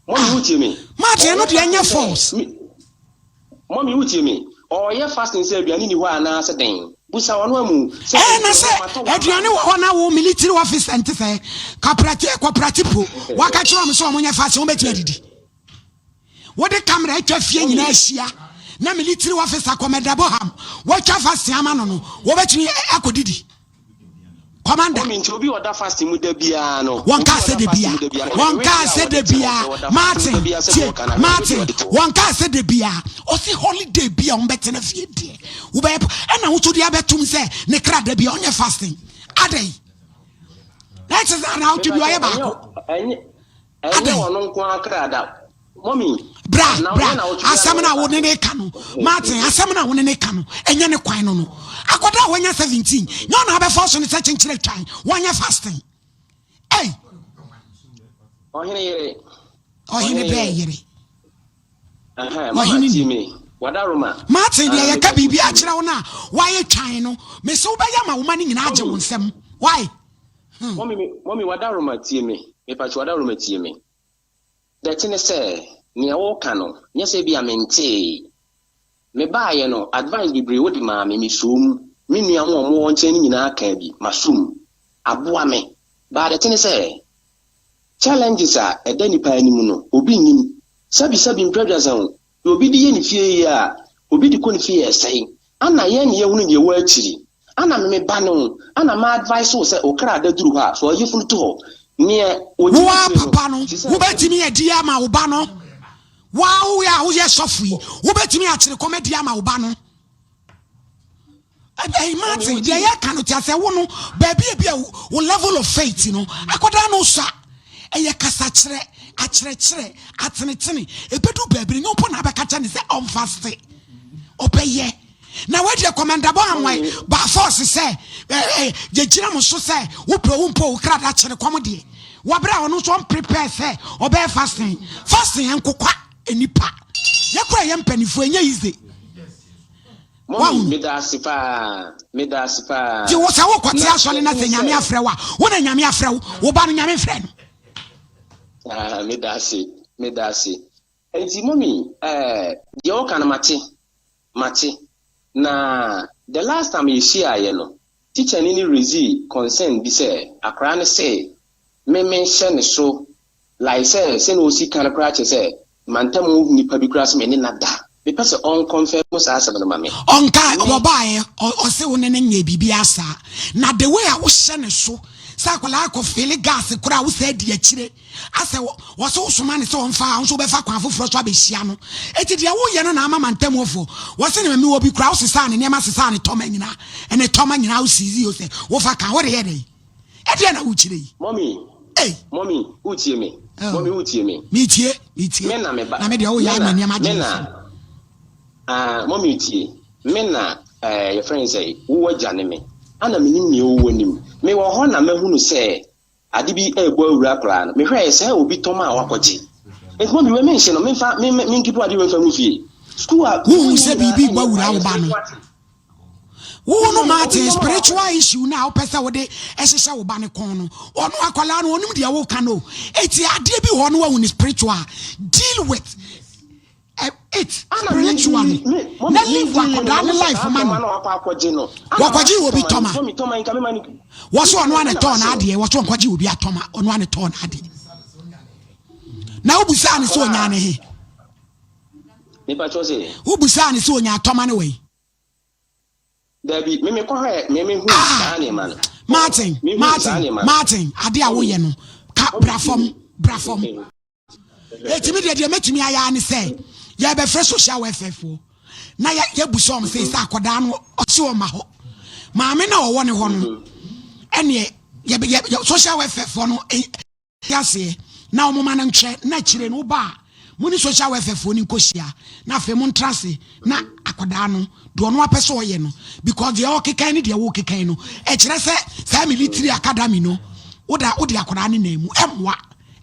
Mummy wotie me? Martin ɛno Ɔyɛ deɛ ɛnyɛ fasting sɛ, false. me, Mummy wotie me? Ɔyɛ fasting sɛ aduane nni hɔ anaasɛ dɛn? Bisa ɔno amu sɛ, Ɛɛ na Enti sɛ ɛnnɛ matɔ w'aba aduane wɔ hɔ na wo military officer nte sɛ kaprate kɔprate po waka kyerɛ wɔn sɛ wɔn nyɛ fasting wɔn bɛtumi adidi. Wode camera atwa fie nyinaa ahyia na military officer Commander Boham watwa fasting ama no no wɔbɛtumi akɔdidi. Commander. Mummy nti obi a ɔda fasting mu da biara no. Wɔn kaa sɛ de bia. Wɔn kaa sɛ de bia. Martin tie Martin wɔn kaa sɛ de bia. Ɔsi holiday bi a wɔn bɛtena fie deɛ wobɛyɛ ɛna woso de abɛtum sɛ ne kra da bia ɔnyɛ fasting adɛn na ɛkyɛ sɛ anaa ɔtwe bi ɔyɛ baako. Ɛnyɛ Adɛn? ɔno nko ara kra da. Mummy. Bra, Na bra, ɔnyɛ na ɔtwe biara asɛm no a ɔyɛ wo ne ne ka no, Martin, asɛm no a wo ne ne ka no, ɛnyɛ ne kwan no no. Akwadaa a wanya 17, nyɛ ɔna abɛfa so ne sɛ kyenkyere twan, wɔnyɛ fasting. Ei! Ɔhene yere. Ɔhene bɛɛ yere. Ɛhɛn, mama Ɔhene tie ni. me. Wadaroma. Martin, deɛ Ah, yɛka mepɛ biribi tie me. akyerɛ wo no a, woayɛ twan no, mese wobɛyɛ ma wo ma no nyinaa agye wo Mummy. nsam. Why? Mummy, me, mummy, wadaroma tie me. Mepakyɛ wadaroma tie me. Deɛ ɛte ne sɛ, nea woka no, nyɛ sɛ ebia mentee. Mebaeɛ no, advice bebree wode maa me, mesoo mu. Me nua mo a wɔwɔ nkyɛn no nyinaa kaa bi, maso mu. Aboa me. But deɛ ɛte ne sɛ, challenges a ɛda nipa anim no, obi nnim. Sɛbi sɛbi mprɛduasa o, deɛ obi de yɛ ne fie yie a, obi de kɔ ne fie ɛsɛe. Ana yɛn ne yɛhunu deɛ ɛwɔ akyiri. Ana me me ba no, ana ma advice wo sɛ wo kra da duru hɔ a, fa ɔyefunu to hɔ. Neɛ ɔdi Wo ara akyire no, papa no, te sɛ wobɛtumi adi ama wo ba no. Wo ara woyɛ a woyɛ sɔfo yi, wobɛtumi akyere kɔm adi ama wo ba no. Ɛyi Martin, deɛ yɛka no te asɛ wo no, baabi a bi a wo level of faith no, akwadaa no sa. Ɛyɛ kasakyerɛ, akyerɛkyerɛ, atenetene. Ɛbɛdu baabi no, nyɛ wo mpo na abɛka kyerɛ no sɛ ɔmfaste. Ɔbɛyɛ. Na wadeɛ Commander Bohamwai by force sɛ yɛgyina mo so sɛ wopɛ wo mpo wo kra da kyere kɔm deɛ wɔberɛ a ɔno nso ɔmprepare sɛ ɔbɛyɛ fasting. Fasting ɛnkokwa nnipa. Yɛkora yɛ mpanimfoɔ ɛnyɛ easy. Mummy, Wahu? meda ase paa. Meda ase paa. Nti wo sɛ wokɔte Na asɔre na deɛ sɛ ɛte ne Nyame sɛ, afrɛ wo a, wo na Nyame afrɛ wo, wo ba no Nyame mfrɛ no. ah, meda ase, meda ase. Nti mummy, eh, deɛ woka no mate, mate. Na the last time yɛhyiaeɛ no, teacher ni no raise concern bi sɛ akwaraa no se me menhyɛ ne so like sɛ sɛnea ɔsi ka no koraa kyerɛ sɛ mantam nipa bi koraa sɛ me ne na da. Mepɛ sɛ ɔnconfirm saa asɛm no ma me. Ɔnka Me ɔbaeɛ ɔse wo ne no nyɛ biribi asaa na the way a wohyɛ ne so sɛ akwadaa akɔ fill gas koraa wo sɛ di akyire asɛ wɔsɛ wosoma ne sɛ ɔmfa a wo nso wobɛfa kwan foforɔ so abɛhyia no enti deɛ woyɛ no na ama mantamuofoɔ wɔse ne mame wɔ bi koraa wosesaa ne nneɛma sesaa ne tɔma nyinaa ɛne tɔma nyinaa wosizi o sɛ wofa ka wode yɛ dɛn ɛdeɛ na wokyerɛ yi? Mummy, Ei! mummy, wotie me? Oh. Mummy, wotie me? Metie, metie. Me na me ba. Na me deɛ woyɛ Me ama na, nneɛma me agye na, nsam. Ah, mummy tie, me na eh, yɛfrɛ no sɛ, wo agya ne me, ana menim nea ɔwɔ w'anim. Mewɔ hɔ na mahunu sɛ ade bi rebɔ awura koraa no, mehwɛɛ sɛ obi tɔm a wakɔgye. Enti mummy, wei menhye no, memfa, me, me, menkipu ade wei mfa ngu fie. Sukuu a Wohu mekɔ sɛ nyinaa biribi rebɔ ɛnyɛ awura kwa, wo ɛyɛ ba no. spiritual thing. Wo no Mummy, obi Martin, tɔm a spiritual wakɔgye. issue no a wopɛ sɛ wode hyehyɛ wo ba no kɔn no, ɔno akwadaa no ɔnim deɛ woka no o. Enti adeɛ bi wɔ hɔ no wahu no spiritual a, deal with. It spiritually na live akɔdaa ne life ma no wɔkɔgye obi tɔma wɔso ɔno ane tɔɔ n'adeɛ wɔso ɔnkɔgye obi atɔma ɔno ane tɔɔ n'adeɛ na wobusaa ne sɛ ɔnya ne he wobusaa ne sɛ ɔnya atɔma ne wei Dabi, me mekɔhwɛ me mehu ah! saa nneɛma no. Martin, Martin, Martin, ade a woyɛ no, ka bra fam, bra fam. Eti me deɛ deɛ mɛtumi ayɛ ara ne sɛ yɛbɛfrɛ social welfare foɔ na yɛbu sɛ wɔn sɛ sɛ akwadaa no ɔse ɔma hɔ maame na ɔwɔ ne hɔ no ɛneɛ yɛ yɛ social welfare foɔ no aseɛ na wɔn ma no nkyɛ na akyire no woba a mo ne social welfare foɔ no nkɔhyia na afei mo ntra ase na akwadaa no deɛ ɔno apɛ sɛ ɔyɛ no because deɛ ɔkekan ne deɛ wɔkekan no ɛkyerɛ sɛ saa military academy no woda wode akwadaa no nan mu ɛmmoa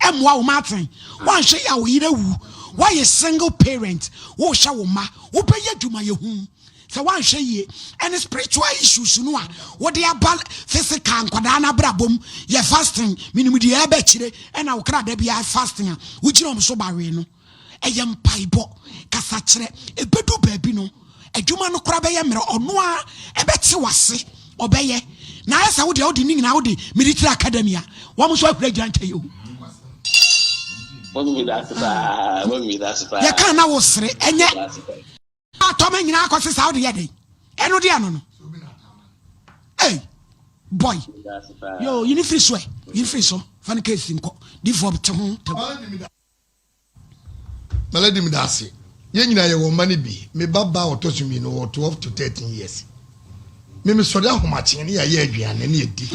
Ɛmmoa wo Martin, woanhwɛ yie a wo yere awu, woayɛ single parent, wohwɛ wo mma, wobɛyɛ adwumayɛhu sɛ woanhwɛ yie, ɛne spiritual issues no a wode aba physical nkwadaa no abrabɔ mu, yɛ fasting, menim deɛ ɛba akyire, ɛna wo kra da biara fasting a wogyina wɔn so bawee no. Ɛyɛ mpaebɔ, kasakyerɛ. Ɛbɛdu baabi no, adwuma no koraa bɛyɛ mmerɛ. Ɔno ara ɛbɛte w'ase, ɔbɛyɛ. Na ayɛ sɛ wo deɛ wode ne nyinaa wode military academy a, wɔn nso ahuri agyina nkyɛn o. Yɛka na wosere, ɛnyɛ atɔma nyinaa akɔse saa wode yɛ dɛn? Ɛno deɛ no no. Hey, boy. Yo, yini firi so ɛ. Yini firi so. Fa no case nkɔ. Difoɔ te ho. Melody meda ase. Yɛn nyinaa yɛwɔ mma no bi. Me ba baa ɔtɔ so mmienu ɔwɔ 12 to 13 years. Me mesɔre ahomakye ne yɛayɛ aduane ne yɛdi.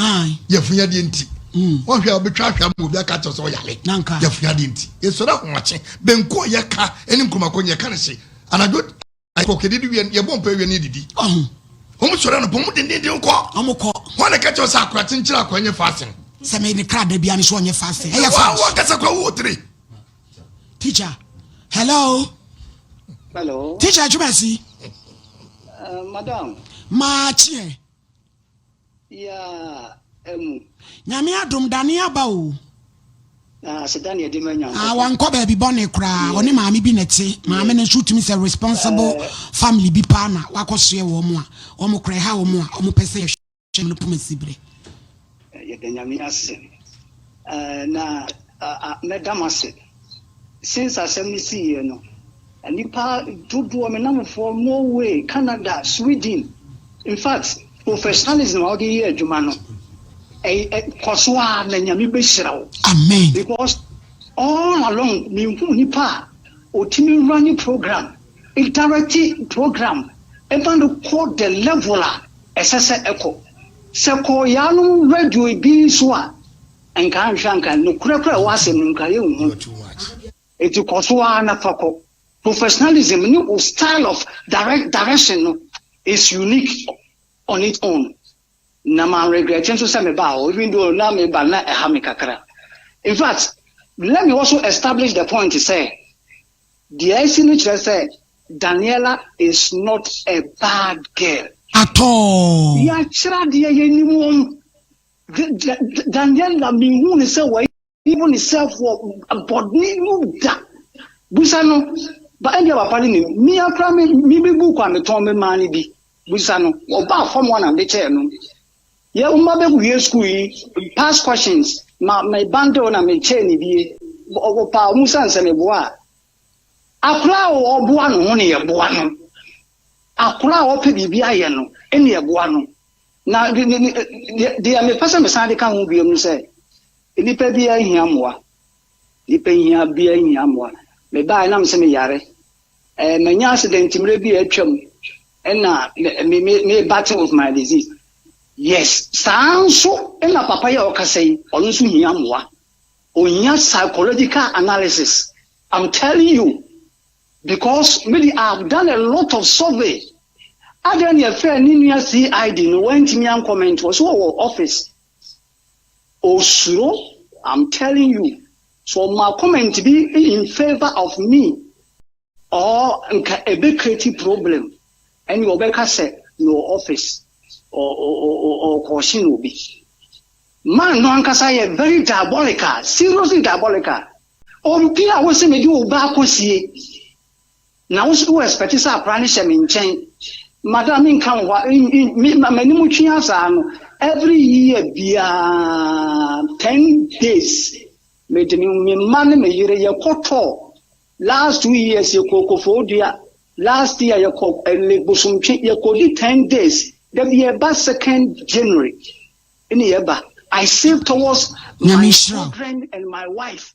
Yɛfunyadeɛ nti. Mm. Wɔhwɛ a wobɛtwa ahwɛ ama obi aka kyerɛ sɛ ɔyare. Yɛfunyadeɛ nti. Yɛsɔre ahomakye. Benku a yɛka ne nkurumako yɛka no hye. Anadwo Kɔ kɛdidi wie yɛbɔ mpa wie ne yɛdidi. Wɔn sɔrɔ anɔpa wɔn dendenden kɔ. Wɔn kɔ. Wɔn na kɛkyɛ sɛ akora kyenkyere akora nyɛ fasten. Sɛ mɛ ne kra da bia ne so ɔnyɛ fasten. Ɛyɛ fast. Wɔn kasa kora wo tiri. Teacher, hello. Hello. Teacher adwuma si. Uh, madam. Maa kyeɛ. Yeah, emu. Nyame adom dane aba o. Ah, aseda na yɛde ma Nyankopɔn. Ah, wankɔ baabi bɔne koraa. Ɔne maame bi na ɛte. Maame no nso tumi sɛ responsible eh. family bi paa na wakɔ soɛ wɔn a wɔn kora ɛha wɔn a wɔn pɛ sɛ yɛhwɛ no poma si berɛ. Eh, yɛda Nyame ase. Eh, na mɛda mo ase. Since asɛm no siiɛ no, nnipa dodoɔ, me nnamfoɔ, Norway, Canada, Sweden, in fact, professionalism a wode yɛ adwuma no, kɔ so ara na Nyame bɛhyira wo. Amen. Because all along, menhu nipa a ɔtumi running program, direct program, ɛma no kɔ the level a ɛsɛ sɛ ɛkɔ. Sɛ kɔ yaanom radio bi nso a, Nka anhwɛ a nka nokorɛ koraa a ɛwɔ asɛm no mu nka yɛnhu. Enti kɔ so ara na fa kɔ. Professionalism ne wo style of direct direction no is unique on its own. Na man regret nso sɛ mebaa hɔ even though na meba no na ɛha me kakra. In fact, let me also establish the point sɛ deɛ asi no kyerɛ sɛ Daniela is not a bad girl. At all. Yɛakyerɛ adeɛ yɛnim wɔn. Daniela minhuu no sɛ wayi ne self wɔ bɔne mu da. Busa no, ba ɛndeɛ papa no nim. Mia koraa me me me book a metɔn me maa no bi. Busa no, ɔbaa fam hɔ na mede kyɛɛ no. Yɛ mma bɛ wie school yi, past questions, ma me bundle na me kyɛɛ ne bie. Ɔpaa ɔmo sane sɛ meboa a. Akora a ɔboa ne ho ne yɛboa no. Akora a ɔpɛ biribi ayɛ no ne yɛboa no. Na deɛ mepɛ sɛ mesan de ka ho bio ne sɛ, nnipa biara hia mmoa. Nnipa hia biara hia mmoa. Mebaeɛ na mesɛ meyare. Eh, manya accident mmerɛ bi a atwam ɛna me me me battle with my disease. Yes, saa nso na papa yi a ɔkasa yi, ɔno nso hia mmoa. Ohia psychological analysis. I'm telling you. Because me de I have done a lot of survey. Adɛn na yɛfrɛɛ ne nua CID no wantumi ancomment ɔse ɔwɔ office. Osuro I'm telling you. So ɔmaa comment bi in favour of me or nka ɛbɛ create problem ɛne ɔbɛka sɛ mewɔ office ɔkɔɔhye obi. Man no ankasa yɛ very diabolical, seriously diabolical. Obi a wose mede wo ba akɔsie na wo wo expect sɛ akwadaa no hyɛ me nkyɛn madam menka wo hɔ me m'anim twe asaa no every year biara 10 days mede me me mma ne me yere yɛkɔ tour. Last 2 years yɛkɔ Koforidua, last year yɛkɔ ɛle Bosomtwe, yɛkɔdi 10 days. Dabi, yɛba 2nd January ɛne yɛba. I save towards my children and my wife.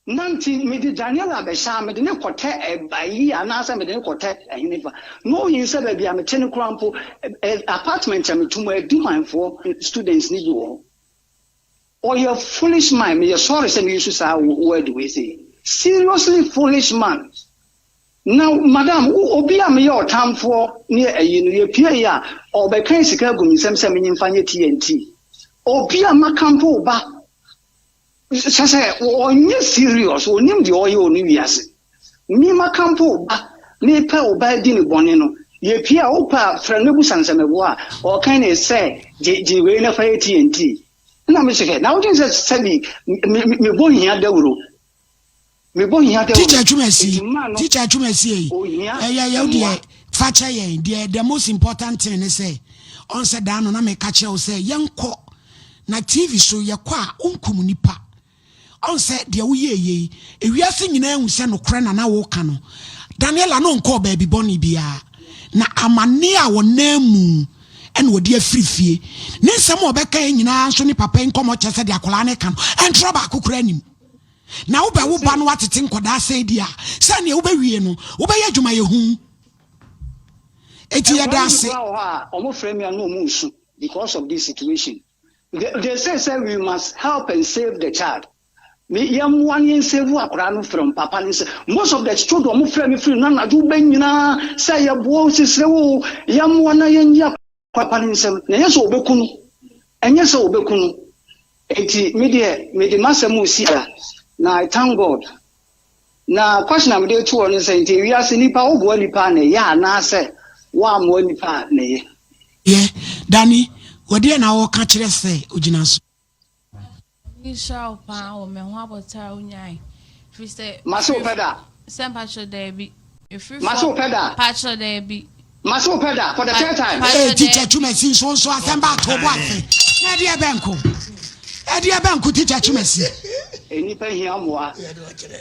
Nanti mede Daniela bɛhyɛ a mede ne kɔtɛ ayi anaasɛ mede ne kɔtɛ ɛhene fa na oyin sɛ baabi a mete no koraa mpo, apartment a metu mu adumanfoɔ students ne bi wɔ hɔ. Ɔyɛ foolish man. Meyɛ sorry sɛ meyi so saa word wei sɛ seriously foolish man. Na madam, obi a meyɛ ɔtamfoɔ ne ayi no yɛpie yi a ɔbɛka sika agu me nsɛm sɛ menye mfa nyɛ TNT. Obi a maka mpo ba sɛ ɔnyɛ serious, onim deɛ ɔyɛ wɔ ne wiase. Mi maka mpo ba mepɛ wo ba di ne bɔne no yɛpie a wopɛ a frɛ no busa nsɛmɛboa a ɔka ne sɛ gye wei na fa yɛ TNT. Na mesɛ hwɛ na wodwen sɛ sɛbi mebɔ hia dawuro, mebɔ hia dawuro. Teacher Twumasi, Teacher Twumasi yi, ɛyɛ yɛ deɛ fa kyɛ yɛn deɛ. The most important thing ne sɛ ɔn sɛ daa no na meka kyerɛ wo sɛ yɛnkɔ na TV so yɛkɔ a wonkum nipa. Ɔn sɛ deɛ woyɛ yɛ yi, ewiase nyinaa ehu sɛ nokorɛ na na woka no. Daniela no nkɔɔ baabi bɔne biara na amanne a wɔnan mu ɛna wɔde afiri fie ne nsɛm a ɔbɛka yɛn nyinaa nso ne papa yi nkɔmɔ kyɛ sɛ deɛ akwadaa ne ka no ɛntorɔ baako kora anim na wobɛwo ba no watete nkɔdaa sɛ di a sɛnea wobɛwie no wobɛyɛ adwumayɛhu. Eti yɛda ase. Wɔ hɔ a ɔmo frɛ mi a na ɔmo nsu because of this situation. They say we must help and save the child. Me yɛmmoa ne yɛnsave akwadaa no from papa no sɛ most of the children ɔmo frɛ me firi na anadwo bɛ nyinaa sɛ yɛboa sisire wo yɛmmoa na yɛnyi papa no nsɛm na ɛnyɛ sɛ wɔbɛku no, ɛnyɛ sɛ wɔbɛku no. Eti me deɛ mede m'asɛm si a na I thank God. Na question a mede to hɔ no sɛ nti ewiase nipa woboa nipa na ɛyɛ anaasɛ woammoa nipa na ɛyɛ? Yɛ Dani wɔdeɛ na wɔka kyerɛ sɛ ogyina so. Nhyira wo paa wɔ me ho abɔtare a wonyae firi sɛ Mase wo pɛ da. Sɛ mpakyerɛ daabi ɛfiri Mase wo pɛ da. Pakyerɛ daabi. Mase wo pɛ da for the third time. Ee, Teacher Twumasi nso asɛm ba ato bo ase na ɛdeɛ bɛnko, ɛdeɛ bɛnko, Teacher Twumasi. Enipa hia mmoa.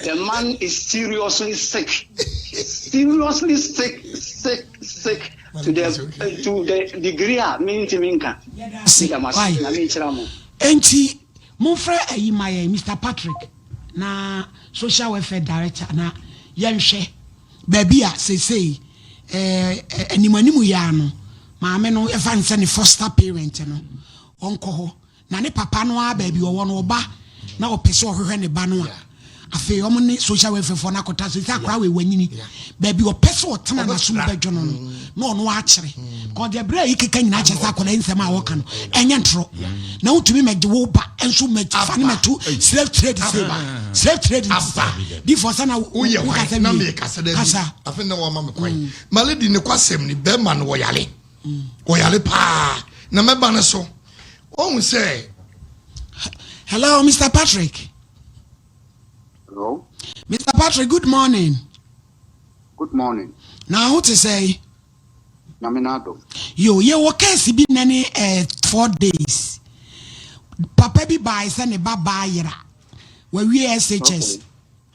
The man is seriously sick, seriously sick, sick, sick to the degree a mentimi nka. Ase. Meda mo ase na menkyerɛ mo. Enti momfrɛ ayi ma yɛn Mr Patrick na social welfare director na yɛnhwɛ baabi a seesei anim anim yɛ ano maame no yɛfa n sɛ ne foster parent no ɔnkɔ hɔ na ne papa no a baabi ɔwɔ no ɔba na ɔpɛ sɛ ɔhwehwɛ ne ba no a afei ɔmo ne social welfare foɔ no akɔta so sɛ akora wei wanyini baabi ɔpɛ sɛ ɔtena n'asom bɛdwo no no na ɔno akyerɛ kɔdeɛ berɛ a yi keka nyinaa kyerɛ sɛ akwadaa yi nsɛm a wɔka no ɛnyɛ ntorɔ na wotumi mɛgye wo ba nso mɛfa ne mɛto slave trade sɛ slave trade difɔ sɛ na woyɛ wokasa hwan na wie. Mekasa da bi. Kasa. Afei na wama me kwan ma lady ne kwasɛm ni bɛrima no wɔyale, wɔyale paa na mɛba no so ɔhu sɛ Hello, Mr Patrick. Hello. Mr Patrick, good morning. Good morning. Na ho te sɛ? Nyame n'adom. Yo, yɛwɔ case bi nɛ ne 4 days papa bi baa sɛ ne ba baa yera wawie SHS.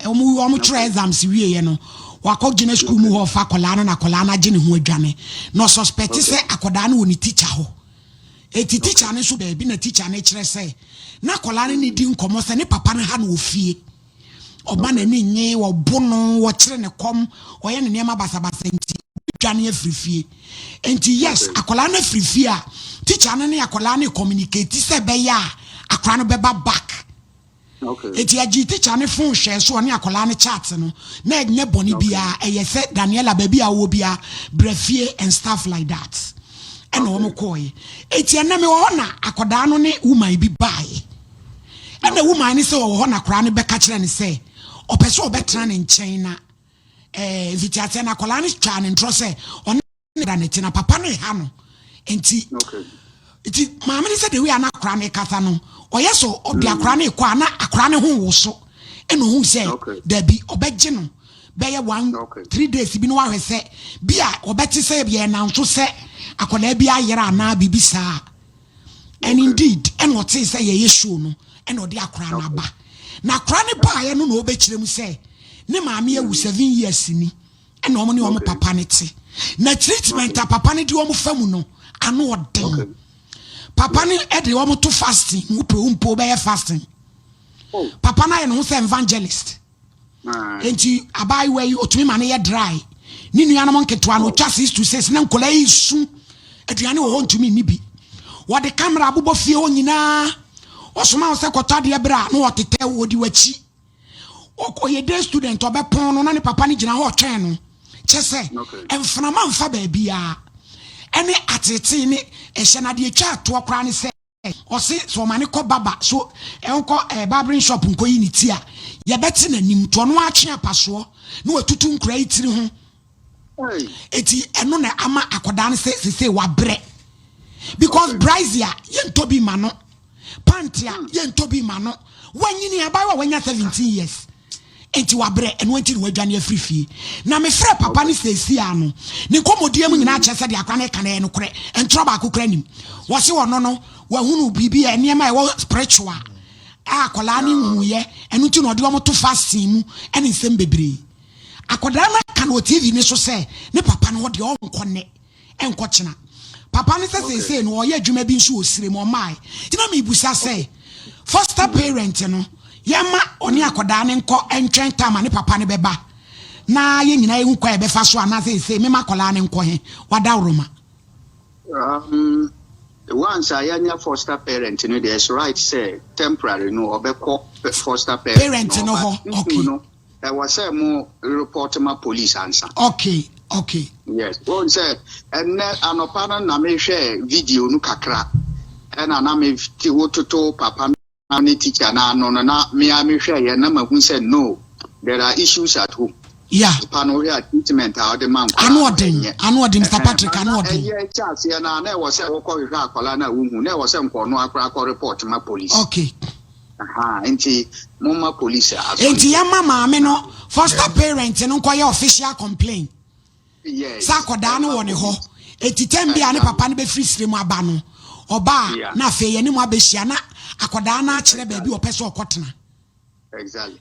Ɔmo twerɛ exams wieɛ no wakɔ gyina school mu hɔ fa akwadaa no na akwadaa no agye ne ho adwane na ɔsuspect sɛ akwadaa no wɔ ne teacher hɔ. Eti teacher no nso baabi na teacher no kyerɛ sɛ na akwadaa no ne di nkɔmɔ sɛ ne papa no ha no wɔ fie ɔba n'ani nye wɔbo no wɔkyerɛ ne kɔm ɔyɛ ne nneɛma basabasa nti dwane afiri fie. Nti yes, akwadaa no afiri fie a teacher no ne akwadaa no communicate sɛ ɛbɛyɛ a akwadaa no bɛba back. Eti ɛgyee teacher no phone hwɛɛ so ɔne akwadaa no chat no na ɛnyɛ bɔne biara ɛyɛ sɛ Daniela baabi a wowɔ biara bra fie and stuff like that ɛna wɔn kɔɔeɛ. Eti ɛnɛ mewɔ hɔ na akwadaa no ne woman bi baeɛ ɛna woman no sɛ ɔwɔ hɔ na akwadaa no bɛka kyerɛ no sɛ ɔpɛ sɛ ɔbɛtena ne nkyɛn na ɛɛ mfitiaseɛ no akwadaa no twaa ne ntorɔ sɛ ɔne da ne ti na papa no ha no nti nti maame no sɛ the way a na akora no kasa no ɔyɛ so ɔde mm. akora no kɔ a na akora no ho wo so ɛna ohun sɛ dabi ɔbɛgye no bɛyɛ one three days bi na wahwɛ sɛ bi a ɔbɛte sɛ yɛ nanso sɛ akwadaa bi ayera anaa biribi saa. And indeed ɛna ɔtee sɛ yɛyɛ show no ɛna ɔde akora no aba na akora no baeɛ no na ɔbɛkyerɛ mu sɛ ne maame awu 7 years ni ɛna wɔn ne wɔn papa no te na treatment a papa no de wɔn fa mu no ano ɔden. Papa no de wɔn to fasting wopɛ wo mpo bɛyɛ fasting. Papa no ayɛ ne ho sɛ evangelist nti abaayewa yi otumi ma no yɛ dry ne nuanom nketewa no otwa 6 to 6 na nkɔla yi su aduane wɔ hɔ ntumi nni bi. Wɔde camera abobɔ fie hɔ nyinaa. Ɔsoma wo sɛ kɔtɔ adeɛ berɛ a na wɔtetɛ wɔdi w'akyi. Ɔyɛ day student ɔbɛpɔn no na ne papa no gyina hɔ ɔtwɛn no kyɛ sɛ mframa mfa baabiara ɛne atetee ne ɛhyɛ no adeɛ twa atoɔ koraa ne sɛ ɔse sɛ ɔma ne kɔ barber so ɛnkɔ barbering shop nkɔyi ne ti a yɛbɛte n'anim to ɔno atwe apasoɔ na watutu nkura yi tiri ho. Eti ɛno na ama akwadaa no sɛ sese wabrɛ because brassiere yɛntɔ bi ma no, pant a yɛntɔ bi ma no. Wanyini abayewa a wanya 17 years nti wabrɛ. Ɛno nti na wadwane afiri fie na mefrɛ papa no seesi a no ne nkɔmmɔdie mu nyinaa kyerɛ sɛ deɛ akora no ka no ɛyɛ nokorɛ. Ntorɔ baako kora nim wɔse ɔno no wahunu biribi a nneɛma a ɛwɔ spiritual a akwadaa no nhuyɛ. Ɛno nti na ɔde wɔn to fasting mu ɛne nsɛm bebree. Akwadaa no aka no wɔ TV ne so sɛ ne papa no hɔ deɛ ɔnkɔ nnɛ ɛnkɔ kyena. Papa no sɛ seesei no ɔyɛ adwuma bi nso wɔ sire mu ɔmae nti na mebusa sɛ foster parent no yɛma ɔne akwadaa no nkɔ ntwɛn tam a ne papa no bɛba na yɛn nyinaa yɛhu kwan a yɛbɛfa so anaasɛ seesei mema akwadaa no nkɔ he wadaworoma. Once a yɛanya foster parent no deɛ, it's right sɛ temporary no ɔbɛkɔ foster parent parent no hɔ. But no ɛwɔ sɛ mo report ma police ansa. Yes, wɔn sɛ ɛnɛ anɔpa no na mehwɛ video no kakra ɛna na me te wototo papa no ne teacher na ano no na mea mehwɛ yɛ na mahu sɛ no, there are issues at home. Papa no wohwɛ a treatment a ɔde ma nkwadaa ano ɔden ɛnyɛ. Ano ɔden, Mr Patrick, ano ɔden. Ɛyɛ kyɛ aseɛ no a na ɛwɔ sɛ wokɔhwehwɛ akwadaa no a wohu na ɛwɔ sɛ nkɔɔno akora akɔ report ma police. Aha, nti momma police asɔre. Nti yɛma maame no foster parent no nkɔyɛ official complaint sɛ akɔdaa no wɔ ne hɔ eti tɛm bi a ne papa no bɛfiri sire mu aba no ɔbaa na afei yɛne mu abɛhyia na akɔdaa no akyerɛ baabi ɔpɛ sɛ ɔkɔtena.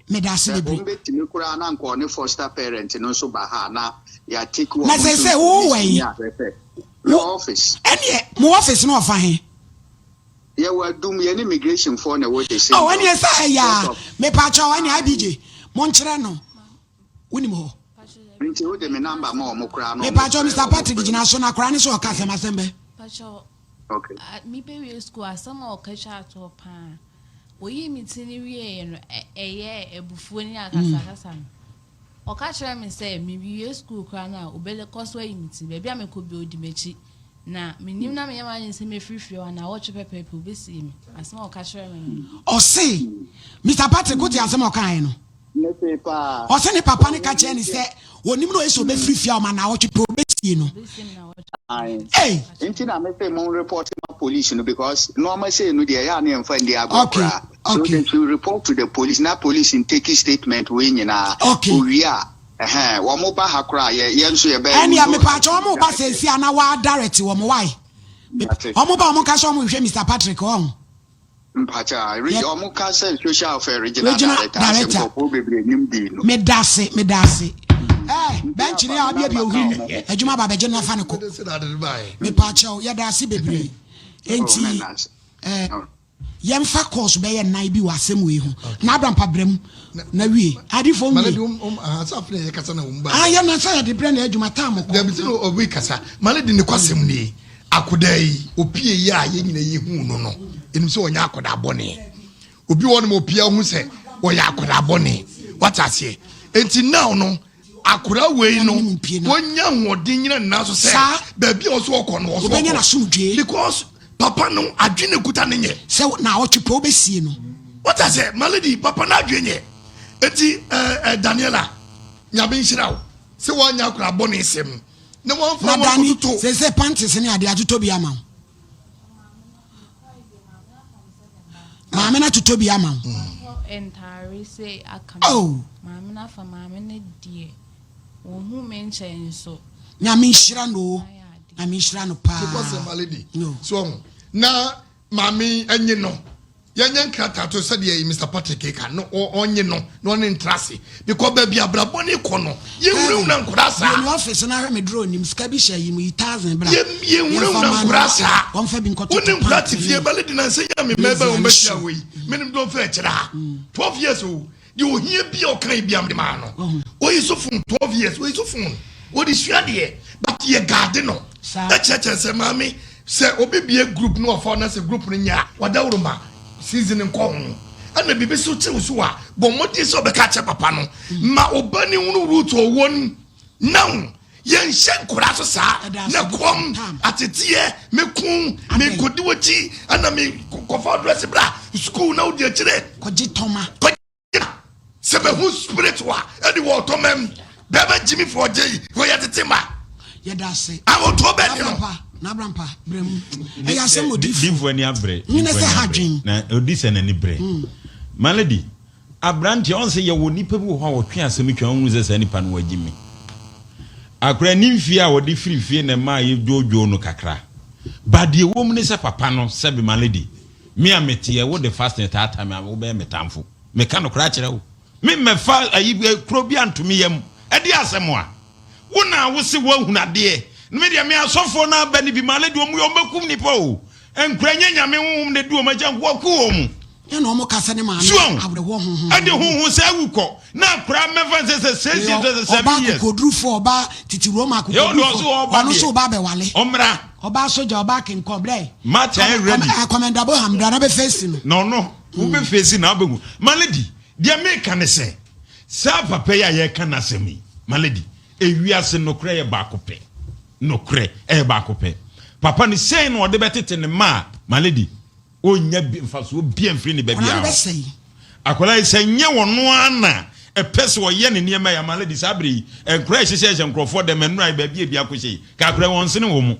Meda ase Sɛ bebree. wɔn bɛtumi koraa na nkɔɔ ne foster parent no nso ba ha na yɛatake wɔn Na sɛ nso sɛ wowɔ information yi ne ahwɛ sɛ the office. Ɛneɛ mo office no ɔfa he? Yɛwɔ Adum, yɛne immigration foɔ na ɛwɔ the same Oh, ɛneɛ sɛ ɛyɛ Sort a of. mepaakyɛw ɛne IBJ monkyerɛ no wonim hɔ. Nti wode me number ma ɔmo koraa na ɔmo Mepaakyɛw frɛ Mr ɔmo Patrick frɛ. gyina so na akora ne sɛ ɔka asɛm asɛm bɛ. Pacho, mebɛwie school asɛm a ɔka twa atoɔ paa oyii me ti no wieɛ no ɛyɛ abufuo ne akasakasa no ɔka kyerɛ me sɛ mewie school koraa no a obɛkɔ so ayi me ti baabi a mekɔ bi ɔdi m'akyi na menim na meyɛ m'adwene sɛ mɛfirifiri hɔ a na wɔtwe pɛpɛɛpɛ obɛsie me. Asɛm a ɔka kyerɛ me no. Ɔse Mr Patrick wote asɛm a ɔkaeɛ no? Mete paa. Ɔse ne papa ne ka kyerɛ ne sɛ onim na ɔyɛ sɛ ɔbɛfiri fie a ɔma na awɔtwe pɛ ɔbɛsie no. Obɛsie me na wɔtwe. Aye. Ei! Nti na mese mo report ma police no because nneɛma sei no deɛ ɛyɛ a ne yɛmfa ndi agorɔ koraa. So they should report to the police na police ntake statement wei nyinaa. Owie a ɛhɛn wɔn ba ha koraa yɛ yɛn nso yɛbɛyɛ. Ɛnea mepaakyɛ wɔn ba sɛsi a na waa direct wɔn wae. Mate. Wɔn ba wɔn ka sɛ wɔn hwehwɛ Mr Patrick wɔn. Mpakyɛ wɔn ka sɛ social welfare regional Regional director asɛ director. Nkurɔfoɔ bebree nim di no. Medase medase. Ɛɛ Nti bɛnkye ne afa a me abiabia number ka ohuri wɔn. adwuma ba bɛgye no afa ne kɔ. Mede sɛ na ade baeɛ. Mepaakyɛw yɛda ase bebree. Oh, Enti mɛna ase. ɛɛ yɛmfa course bɛyɛ nnan bi wɔ asɛm wei ho na Abrampa brɛ mu na wie adifoɔ Mane nwie. de um aha sɛ afei na yɛkasa na wɔn ba. Ah yɛ na sɛ yɛde brɛ na adwuma tam kɔ. Dabi sɛ na obi kasa. Mane de ne kwasɛm nie. Akodaa yi opie yi a yɛn nyinaa yɛhu no no. Ɛnim sɛ ɔnyɛ akɔdaa bɔne. Obi wɔ nom opia hu sɛ wɔyɛ akwadaa bɔne. Wate aseɛ? Enti now no, akwadaa wei no, wɔnya ahoɔden nyina ne nan so sɛ baabi a ɔso ɔkɔ no, ɔso ɔkɔ. Because papa no adwene kuta ne nyɛ. Sɛ na ɔtwe pɛ wobɛsie no. Wate aseɛ? My lady, papa no adwene nyɛ. Enti eh, eh, Daniela, Nyame nhyira wo sɛ woanyɛ akwadaa bɔne sɛm na woamfa Na wo Dani, ankɔtoto. seesei panties ne adeɛ atotɔ bi ama wo. Maame no atotɔ bi ama wo. Ntaare sɛ aka Oh. Maame no afa maame no deɛ wɔhu me nkyɛn nso. Nyame nhyira no o. Nyame nhyira no paa. Nokwasɛm, my lady. No. So ɔho na maame enye no yɛnyɛ nkrataa to sɛdeɛ Mr. Patrick ka no ɔnye no na ɔne ntra ase because baabi abrabɔ ne kɔ no yɛnhunahuna nkora saa. Yɛn office na ahwɛ me draw nim sika bi hyɛ yi mu yi thousand bra. Yɛnhunahuna nkora saa. Wɔmfa bi nkɔtɔ Wo ne nkora te fie bɛle de nansa yi a me mma bɛ wɔn bɛhyia wɔ yi menim dɔn fɛ kyerɛ ha 12 years o. Deɛ ohia bi a ɔka yi bia mede maa no. Oyi so phone 12 years oyi so phone wɔde sua deɛ but yɛ gaade no ɛkyerɛkyerɛ sɛ maame sɛ obi bie group no ɔfa na sɛ group no nyɛ a wadaworo ma season nkɔ ho ɛna biribi so kyew so a bɔ mmɔden sɛ ɔbɛka akyɛ papa no ma ɔba ne hunu root ɔwɔ no now yɛnhyɛ nkwadaa so saa na kɔm ateteɛ meko mekɔdi w'akyi ɛna mekɔfa adrɛse bra sukuu na wodi akyire kɔgye tɔma sɛ bɛhu spirit wa ɛde wɔ ɔtɔma mu bɛbɛ gyimi fɔ ɔgye yi wɔyɛ tete ma yɛda ase awotɔ bɛ ne no n'abrampa brɛ mu ɛyɛ asɛm odifo difo ani abrɛ nyina sɛ ha dwen na odi sɛ n'ani brɛ mm. malady Abranteɛ, ɔn sɛ yɛwɔ nipa bi wɔ hɔ a ɔtwe asɛm twa, wohunu sɛ saa nipa no wagye mi. Akora ne mfie a ɔde firi fie na ɛmaa yɛdwoodwoo no kakra. But deɛ ɛwɔ mu ne sɛ papa no, sɛbe my lady, me a meteɛ, wode fasting taataa me a, wobɛyɛ me tamfo. Meka nokorɛ akyerɛ wo. Me mmɛfa ayi kuro bi anto me yam. Ɛdeɛ asɛm a? Wo na wose woahunu adeɛ. Me deɛ me asɔfoɔ no aba no bi, my lady, wɔn yɛ wɔn bɛkum nipa o. Nkura nyɛ Nyame honhom na edi wɔn akyi anko wɔku wɔn. Yɛ na wɔn kasa ne maame Suon awerɛhoɔ honhom. ɛde honhom sɛ awu kɔ na akora mɛfa nsɛ sɛ six years sɛ seven Ɔba years. akokodurufo ɔba tete Roma Yɛ ɔde ɔso akokodurufo ɔba ɔno nso deɛ ɔba abɛwale. ɔmmra. Ɔba sogya ɔba kenkɔ brɛ. Martin ayɛ ready. Commander Boham bra na bɛ face no. Na ɔno wo bɛ face na wobɛhu. My lady deɛ meka ne sɛ saa papa yi a yɛreka n'asɛm yi my lady ewiase nokorɛ yɛ baako pɛ. Nokorɛ, ɛyɛ baako pɛ. Papa no, sei na ɔde bɛtete ne mma a, my lady, ɔnnya bi, mfasoɔ biara mfiri ne ba biara hɔ. Akwadaa yi, sɛ nyɛ ɔno ara na ɛpɛ sɛ ɔyɛ ne nneɛma yi a, my lady, saa berɛ yi, nkwadaa ɛhyehyɛhyɛ nkurɔfoɔ dɛm, nnora yi, baabi a ebi akɔhyɛ yi, ka akwadaa yi, wɔnsene wɔn mu.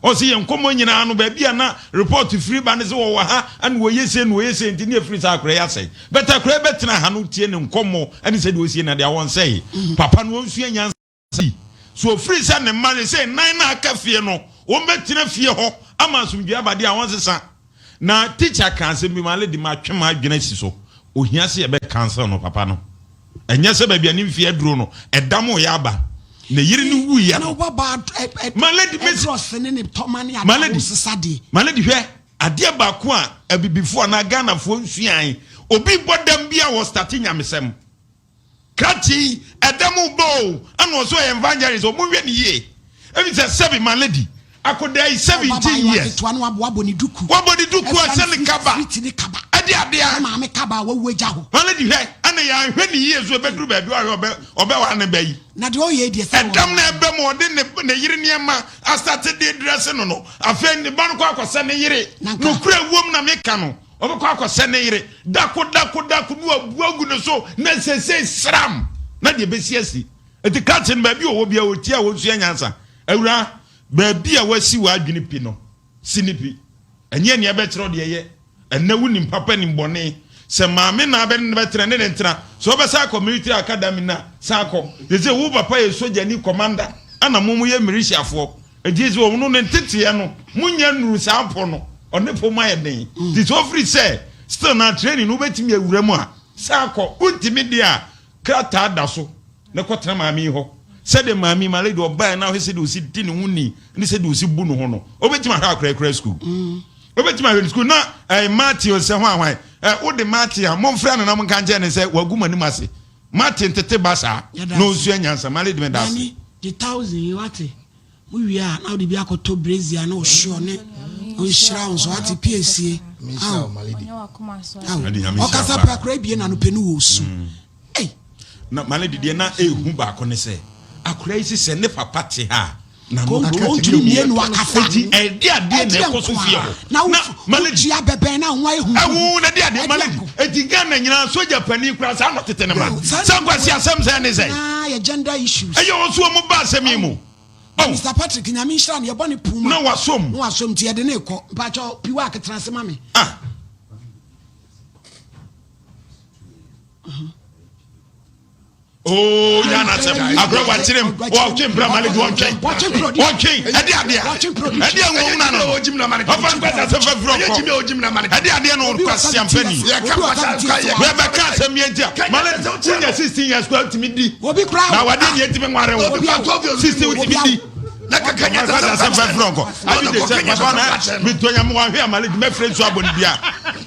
Ɔse yɛn nkɔmmɔ nyinaa no, baabi a na report firi ba ne sɛ wɔwɔ ha, ɛna wɔyɛ sei na wɔyɛ sei, nti ne yɛfiri sɛ akwadaa yi asɛe. But akwadaa yi bɛtena ha no, tie ne nkɔmmɔ ɛne sɛdeɛ ɔsie no adeɛ a, wɔnsɛe. Papa no, ɔnsua nyansa. Si. So ofiri sɛ ne mma seesei nnan no a aka fie no, wɔbɛtena fie hɔ ama asomdwoe aba deɛ a, wɔnsesa. Na tikya kaa asɛm bi ma lady matwe m'adwene asi so. Ohia sɛ yɛbɛ counsel no papa no. Ɛnyɛ sɛ baabi a ne mfeɛ aduro no, ɛdam reyɛ aba. Ne yere no wuiɛ no. Ma lady mesi. Ma lady, ma lady hwɛ, adeɛ baako a abibifoɔ anaa Ghanafoɔ nsuae, obi bɔ dam bi a wɔstate nyamesɛm. Krakye yi ɛda mu bɔ o ɛna ɔsɛ ɔyɛ evangelist ɔmo nhwɛ ne yie ebi sɛ sɛbi my lady akodaa yi 17 years ketewa no wabɔ ne duku wabɔ ne duku ahyɛ ne kaba ɛde adea maame kaba a wawu agya hɔ my lady hwɛ ɛna yɛanhwɛ ne yie so ɛbɛduru baabi ɔhwɛ ɔbɛ ɔbɛwa ne ba yi na deɛ ɔyɛ deɛ sɛ ɛdam na ɛbɛ mu ɔde ne ne yere nneɛma asate de drɛse no no afei ne ba no kɔ akɔsɛ ne yere nokura wuom na meka no Ɔbɛkɔ akɔsɛ ne yere dako dako dako na wabu agu ne so na sesei sram na deɛ ɛbɛsi asi. Enti krakye no baabi ɔwɔ biara ɔtie a ɔnsua nyansa. Awuraa, baabi a wasi w'adwene pi no, si no pi. Ɛnyɛ nea ɛbɛkyerɛ wo deɛ yɛ. Ɛnnɛ wonim papa nim bɔne. Sɛ maame na abɛne no bɛtena ne ne ntena. Sɛ wobɛsan akɔ military academy no a, san kɔ. Sesei wo papa yɛ sogyani commander ɛna mo moyɛ militiafoɔ. Enti sɛ ɔno ne nteteɛ no mo nya nnuru saa mpo no ɔne fam ayɛ den nti sɛ ɔfiri sɛ still na training no wobɛtumi awura mu a san kɔ wontumi deɛ a krataa da so na kɔtena maame yi hɔ sɛdeɛ maame yi ma lady ɔbaeɛ na ahwɛ sɛdeɛ ɔsi di ne ho ni ne sɛdeɛ ɔsi bu ne ho no wobɛtumi ahwɛ akorakora sukuu wobɛtumi ahwɛ ne sukuu na ɛɛ Matthew sɛ hwan hwan ɛɛ wode Matthew a momfrɛ no na monka nkyɛn ne sɛ wagu m'anim ase Matthew ntete ba saa na ɔnsua nyansa ma lady meda ase. Gye thousand yi wate. Mo wie a na wode bi akɔtɔ brazier ne ɔhyeɔ ne. Ɔnhyira wo nso ate piesie. Aw. Aw. Ɔkasa pɛ akora ebie na no pɛ no wɔ su. Mm. Ei. Na malady deɛ na ehu baako ne sɛ akora yi sisɛ ne papa te ha na no ɔntumi mie no akasa. Eti ɛde adeɛ na ɛkɔ so fie hɔ. Na malady wotua bɛbɛn na ho ayɛ hu. Ɛho na de adeɛ malady. Eti Ghana nyinaa soja panin kura saa na ɔtete ne ma. Sɛ nkwasi asɛm sɛ ne sɛ. Na yɛ gender issues. Ɛyɛ wɔn so wɔn ba asɛm yi mu. Oh. Mr. Patrick nyame nhyira no yɛbɔ ne puma. Na wasom. Na wasom nti yɛde ne kɔ. Mpakyɛ piwa aketena ase ma me. Ah. Oh, ya na sɛm agorɔ wakyerɛ m wɔtwe mpra ma ne de wɔntwɛn wɔntwe ɛde adeɛ ɛde ɛwɔ mu na no ɔfa nkwasi asɛm fa firi ɔkɔ ɛde adeɛ no nkwasi ampani bɛbɛka asɛm yɛ nti a ma ne wonya 16 years kora wotumi di na wadeɛ nyɛ ntumi nware wo 16 wotumi di na kaka nyɛ sɛ sɛ fɛ fɛ nkɔ abi de sɛ papa na mi to nyame wa hwɛ amale di mɛfrɛ nsu abɔ ne dua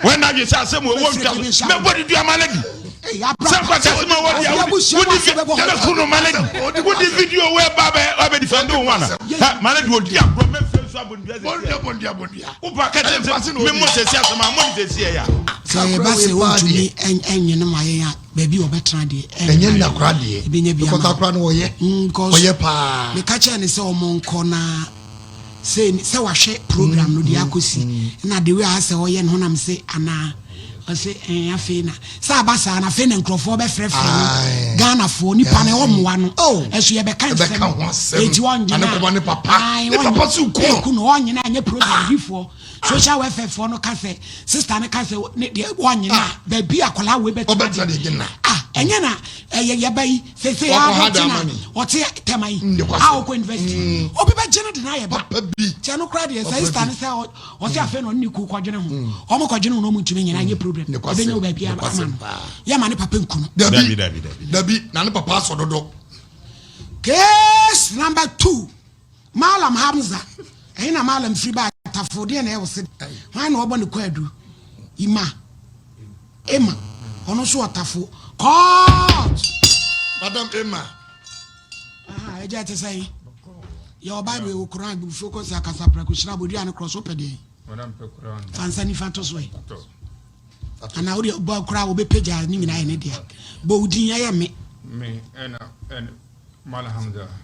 wɔn na adwe sɛ asɛm wɔ ntwa so mɛbɔ ne dua amale di sɛ nkɔsɛ asɛm a wɔdi a wodi fi mɛku no male di wodi video wɔ ɛba bɛ ɔbɛ di fɛn do wɔn na male di odi agorɔ mɛfrɛ nsu abɔ ne dua sɛ wopa kɛtɛ sɛ memmɔ sɛsi asɛm a mɔ ne sɛsi ɛya sɛ yɛba sɛ wontumi ɛnyɛ no ma yɛn a baabi a ɔbɛtena deɛ ɛnyɛ nna koraa deɛ ɛbɛnya bi ama akora no ɔyɛ mm, ɔyɛ paa meka kyerɛ ne sɛ ɔmo nkɔ na sɛ sɛ wahwɛ program no deɛ mm, akɔsi mm. na de wei a sɛ ɔyɛ ne ho nam se anaa ɔse ɛn afei na sɛ aba saa na afei na nkurɔfoɔ bɛfrɛfrɛ no Ghanafoɔ nipa no ɛwɔ mmoa no oh. ɛso yɛbɛka nsɛm eti ɔngyina ɛku no ɔnyina ɛnyɛ program ah. difoɔ social welfare foɔ no ka sɛ sister no ka sɛ ne deɛ wɔnyina ah. baabi akwadaa wei bɛtena deɛ ah ɛnyɛ na ɛyɛ yɛba yi sese abɔnten na ɔte tɛma yi a ɔkɔ university mm. obi bɛ gyina de n'ayɛ ba kyɛ no kora deɛ sɛ sister no sɛ ɔsɛ mm. afei na ɔne ne kuo kɔdwene ho mm. ɔmo kɔdwene ho na ɔmo ntumi nyina nyɛ problem ɛbɛnya wo baabi ama no yɛ ma ne papa nku no. Dabi dabi na ne papa asɔ dodo. Case number 2. Mallam Hamza, ɛhe na Mallam firi baa Tafo, deɛ na ɛwɔ se, hwan na ɔbɔ ne kwaadu? Ima, Emma, ɔno nso wɔ Tafo. Court! Madam Emma. Aha, ɛgya ɛte sɛn? Yɛwɔ Bible, yɛwɔ Koran, bufuo kɔ sɛ akasa prɛko hyira abodua ne korɔ so wopɛ deɛn? Fa nsa nifa to so ɛ. Anaa wode bɔ koraa wobɛpagya ne nyinaa yɛ ne dea. Bɔ wo din ɛyɛ me. Me ɛna ɛna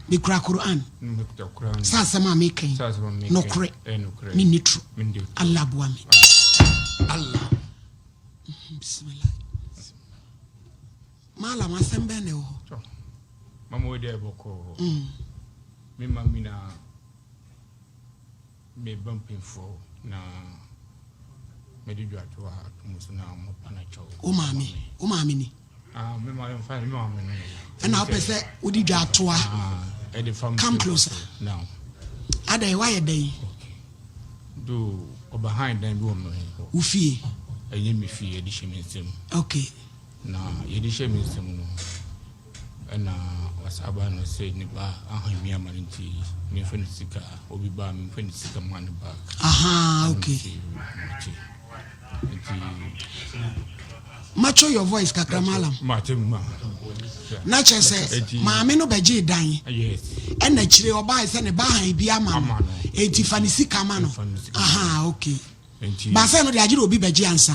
Mekura Qur'aan, sɛ asɛm a meka yi, nokorɛ, menni turo. Allah boa me. Allah. Bismillah. Malam, asɛm bɛn na ɛwɔ hɔ? Mama wei deɛ bɔkɔɔ. Mm. Me ma mi na me ba mpanyinfoɔ na mede dwatoa ato mu so na mo pa na kyɛw. Wo maame, wo maame ni. Ah, me maame nfa me maame no. Ɛna wopɛ sɛ wode dwa atoa. Ah, ɛde fam. Come closer. Now. Adɛn woayɛ dɛn? Do ɔba han dan bi wɔ me hɔ. Wo fie? Ɛnyɛ me fie, yɛde hyɛ me nsam. Okay. Na yɛde hyɛ me nsam no, ɛna ɔsan ba no sɛ ne ba ahan mi ama no nti memfa ne sika, obi ba a memfa ne sika ma ne back. Aha, okay. Nti, Macho your voice kakra malam. Mate ma. Na kyerɛ sɛ maame no bɛgyee dan. Yes. Ɛna akyire ɔbae sɛ ne ba han bi ama no. Enti fa ne sika ma no. Aha, okay. Nti. Baasa no de agyere obi bɛgye ansa.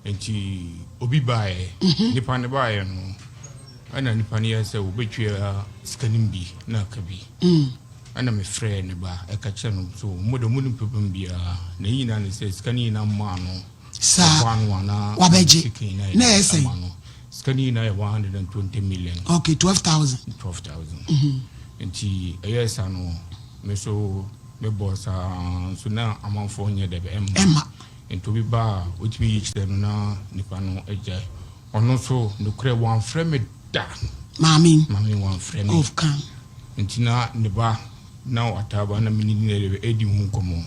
Nti obi baeɛ. Mhm. Nipa no baeɛ no ɛna nipa no yɛ sɛ wobɛtua sika no bi na aka bi. Mm. Ɛna mefrɛɛ ne ba ɛka kyerɛ no so mo de mo ne problem biara na ne nyinaa ne sɛ sika no nyinaa mmaa no. Saa Ɔkɔ ano anaa wabɛgye. sika nyinaa Na ɛyɛ sɛn? ama no. Sika no nyinaa yɛ 120 million. Okay, 12,000. 12,000. Mhm. Nti ɛyɛɛ saa no me so me bɔɔ saa nso na amanfoɔ nyɛ dɛ ɛmma. Ɛmma. Nti obi ba a otumi yi kyerɛ no na nipa no agyae. Ɔno nso nokorɛ wamfrɛ me da. Maame yi. Maame yi wamfrɛ me. Oh come. Nti na ne ba na wataa ba na me ne no ɛdi ho nkɔmmɔ.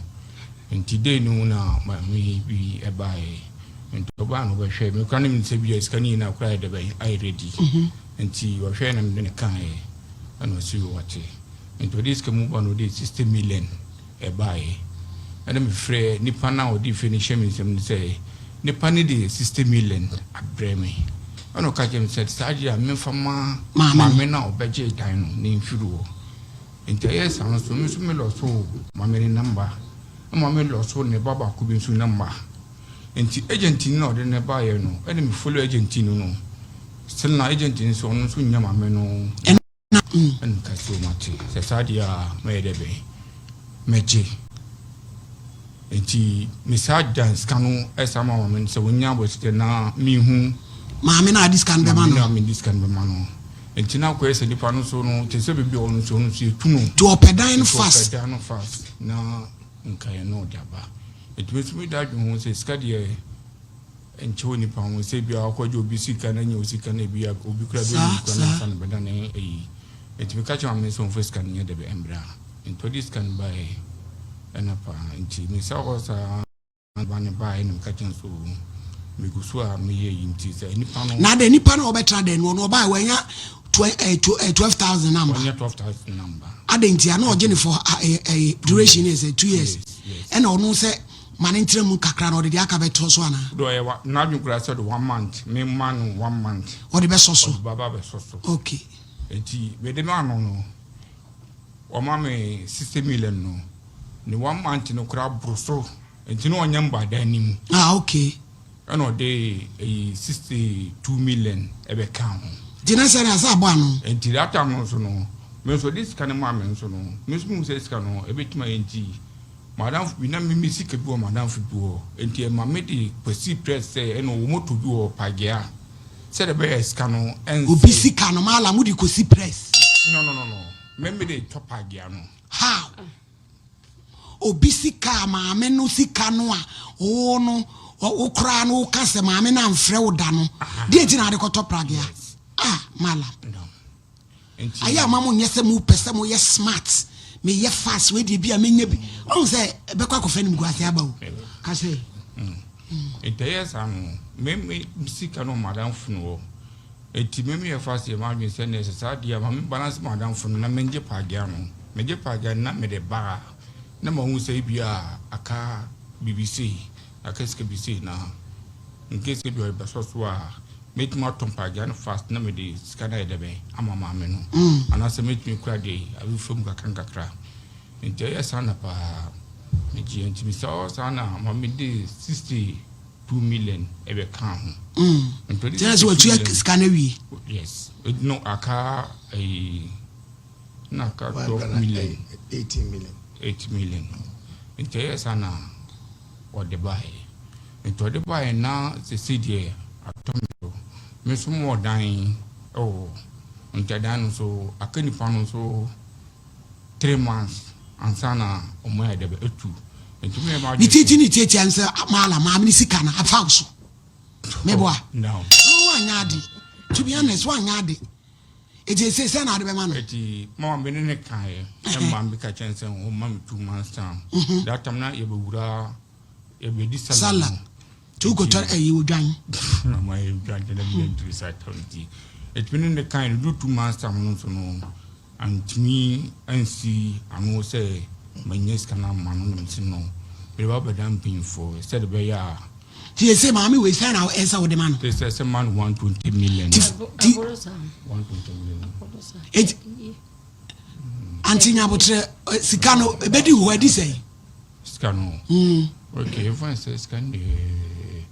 Nti day no na maame yi bi ɛbaeɛ. Nti ɔbaa na ɔbɛhwɛɛ me koraa na menim sɛ bia sika no nyinaa koraa ayɛ dɛ bɛn ayɛ ready. Nti ɔhwɛɛ na mede no kaeɛ ɛna ɔse wate. Nti ɔde sika mu ba no ɔde 60 million ɛbaeɛ. Ɛna mefrɛ nipa no a ɔde fie no hyɛ me nsam no sɛ nipa no de 60 million abrɛ me. Ɛna ɔka kyerɛ me sɛ saa deɛ a memfa ma maame no a ɔbɛgye dan no ne mfiri hɔ. Nti ɛyɛ saa nso me nso me lɔso maame no namba. Na maame lɔso ne ba baako bi nso number. Nti agent no na ɔde no baeɛ no, ɛna me follow agent no no. Still na agent no nso ɔno nso nnya maame no. Ɛna meka sɛ o mate, sɛ saa deɛ a mɛyɛ dɛ bɛn, mɛgye. Nti me saa da sika no ɛsa ma maame no sɛ ɔnya abɔsika na mehu. Maame no a ɔde sika no bɛma no. Maame no a mede sika no bɛma no. Nti na akɔyɛ sɛ nipa no nso no, te sɛ baabi a ɔno nso ɔno nso yɛtu no. Nti ɔpɛ dan no fast. Nti ɔpɛ dan no fast na nkaeɛ no ɔde aba. Nti me nso meda adwene ho sɛ sika deɛ nkyɛ onipa ho sɛ ebia wakɔgye obi sika na nya wo sika na ebia obi kura bɛyi kura na nsa no bɛda ne ayi. Nti meka kyerɛ maame sɛ ɔmfa sika no nyɛ dɛbɛ mbra. Nti ɔde sika no baeɛ ɛna paa nti me nsa hɔ saa ba no baeɛ na meka kyerɛ no sɛ oo megu so a meyɛ yi nti sɛ nipa no. Na dɛ nipa no a ɔbɛtra dɛn no ɔno ɔbaeɛ wanya 12,000 namba. Wanya 12,000 namba. Adɛn nti a na ɔgye ne for eh, duration yɛ sɛ 2 years ɛna ɔno sɛ ma ne ntra mu kakra na ɔde deɛ aka bɛtɔ so anaa. Do ɔyɛ wa n'adwene koraa sɛ ɔde one month me ma no one month. Ɔde bɛsɔ so. Ɔde baba bɛsɔ so. Okay. Nti mede maa no no ɔma me 60 million no ne one month no koraa boro so nti na ɔnyɛ mbaadan no mu. Ah, okay. Ɛna ɔde ɛyi 62 million ɛbɛka ho. Nti na sɛ na sɛ abɔ ano. Nti that time no nso no me nso ɔde sika no maa me nso no me nso mehu sɛ sika no ɛbɛtumi ayɛ nti madamfo bi na mimi sika bi wɔ madamfo bi hɔ nti ɛma me de kwasi press sɛ ɛna ɔwɔ moto bi wɔ Pagea sɛdeɛ ɛbɛyɛ sika no ɛnsɛ. Obi sika no maala mo de kɔsi press. No, me me de tɔ Pagea no. How? Obi sika a maame no sika no a wo no wo koraa no woka sɛ maame no amfrɛ wo da no deɛ nti na ade kɔtɔ pragea? Ah, malam. No. Nti ayɛ ama mo nyɛ sɛ mopɛ sɛ moyɛ smart, meyɛ fast wei deɛ bi a menya bi ɔhu sɛ ɛbɛkɔ akɔfa nim guase aba o ka sɛ. Nti ɛyɛ saa no me me sika no madamfo no wɔ nti me meyɛ fast yɛ m'adwene sɛ ne sɛ saa deɛ ma me balance madamfo no na mengye Pagea no, megye Pagea no na mede ba a na mahu sɛ ebi a aka biribi sei, aka sika bi sei na nke sɛ bi ɔrebɛsɔ so a mɛtumi atɔn Pagea no fast na mede sika no ayɛ dɛ bɛn ama maame no anaasɛ mɛtumi kura de abɛfa mu kakra nkakra. Nti ɛyɛ saa na paa megye nti mesɛ ɔ saa na ma mede 62 million ɛbɛka ho. Nti ɔde kyerɛ sɛ watua sika no awie. Yes, no, aka ɛyi na aka 12 million. 18 million. 8 million. Nti ɛyɛ saa na ɔde baeɛ nti ɔde baeɛ na sese deɛ atɔ me so me nso mowɔ dan ɛwɔ nti dan no nso aka nipa no nso 3 months ansa na ɔmo ayɛ dɛbɛ etu nti mi yɛ ma Ne titi ne tiatia n sɛ maala maame ne sika no afa wo so meboa. No. Woanyɛ ade, to be honest, woanyɛ ade. Ɛti ɛsɛ sɛ na ade bɛma no. Eti mama mi ne ne kan yɛ ɛma mi ka kyɛn sɛ ɔma mi 2 months time. That time na yɛbɛwura yɛbɛdi sala sala no. Nti wokɔtɔ ɛyi odwan. Na ma yɛ dwan tɛ na mi yɛ ntiri saa time nti eti mi ne ne kan yɛ do 2 months time no nso no antumi ansi ano sɛ manya sika no ama no na mesi no mede ba bɛda mpanyinfoɔ sɛde bɛyɛ a. Nti ɛsɛ maame wei sɛ na ɛsɛ wode ma no. Sɛ ma no 120 million. Ti 120 million. Eti anti nyabotrɛ sika no ɛbɛdi wo hɔ adi sɛn? Sika no, okay, ɛfa sɛ sika no deɛ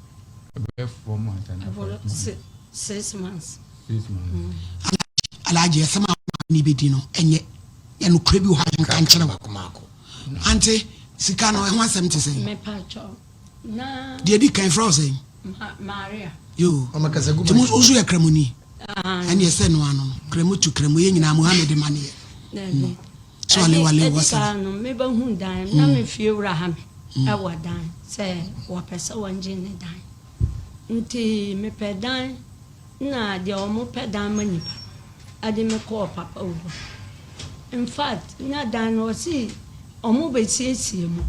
ɛbɛyɛ 4 months and 5 months. 6 months. 6 months. Alagye ɛsɛm a ne bɛdi no ɛnyɛ yɛnokorɛ bi wɔ hɔ a yɛnka nkyerɛ wo. Maako. Ante sika no ɛho asɛm te sɛn? Mepakyɛw na Deɛ di kan frɛ wo sɛn? Maria. Yo. Ɔma kasa gu. Nti mo nso yɛ kramoni? Ah. Ɛneɛ sɛ no ano no kramo tu kramo yɛ nyinaa Mohammed ma neɛ Dabi. So ale wale Ɛdi wɔ sɛ kan no mebɛhu dan na me fie wura ha me ɛwɔ dan sɛ wɔpɛ sɛ wɔngye ne dan nti mepɛ dan na deɛ ɔmo pɛ dan ma nipa ɛde me kɔɔ papa wɔ hɔ. In fact, na dan no ɔsi ɔmo bɛsiesie mu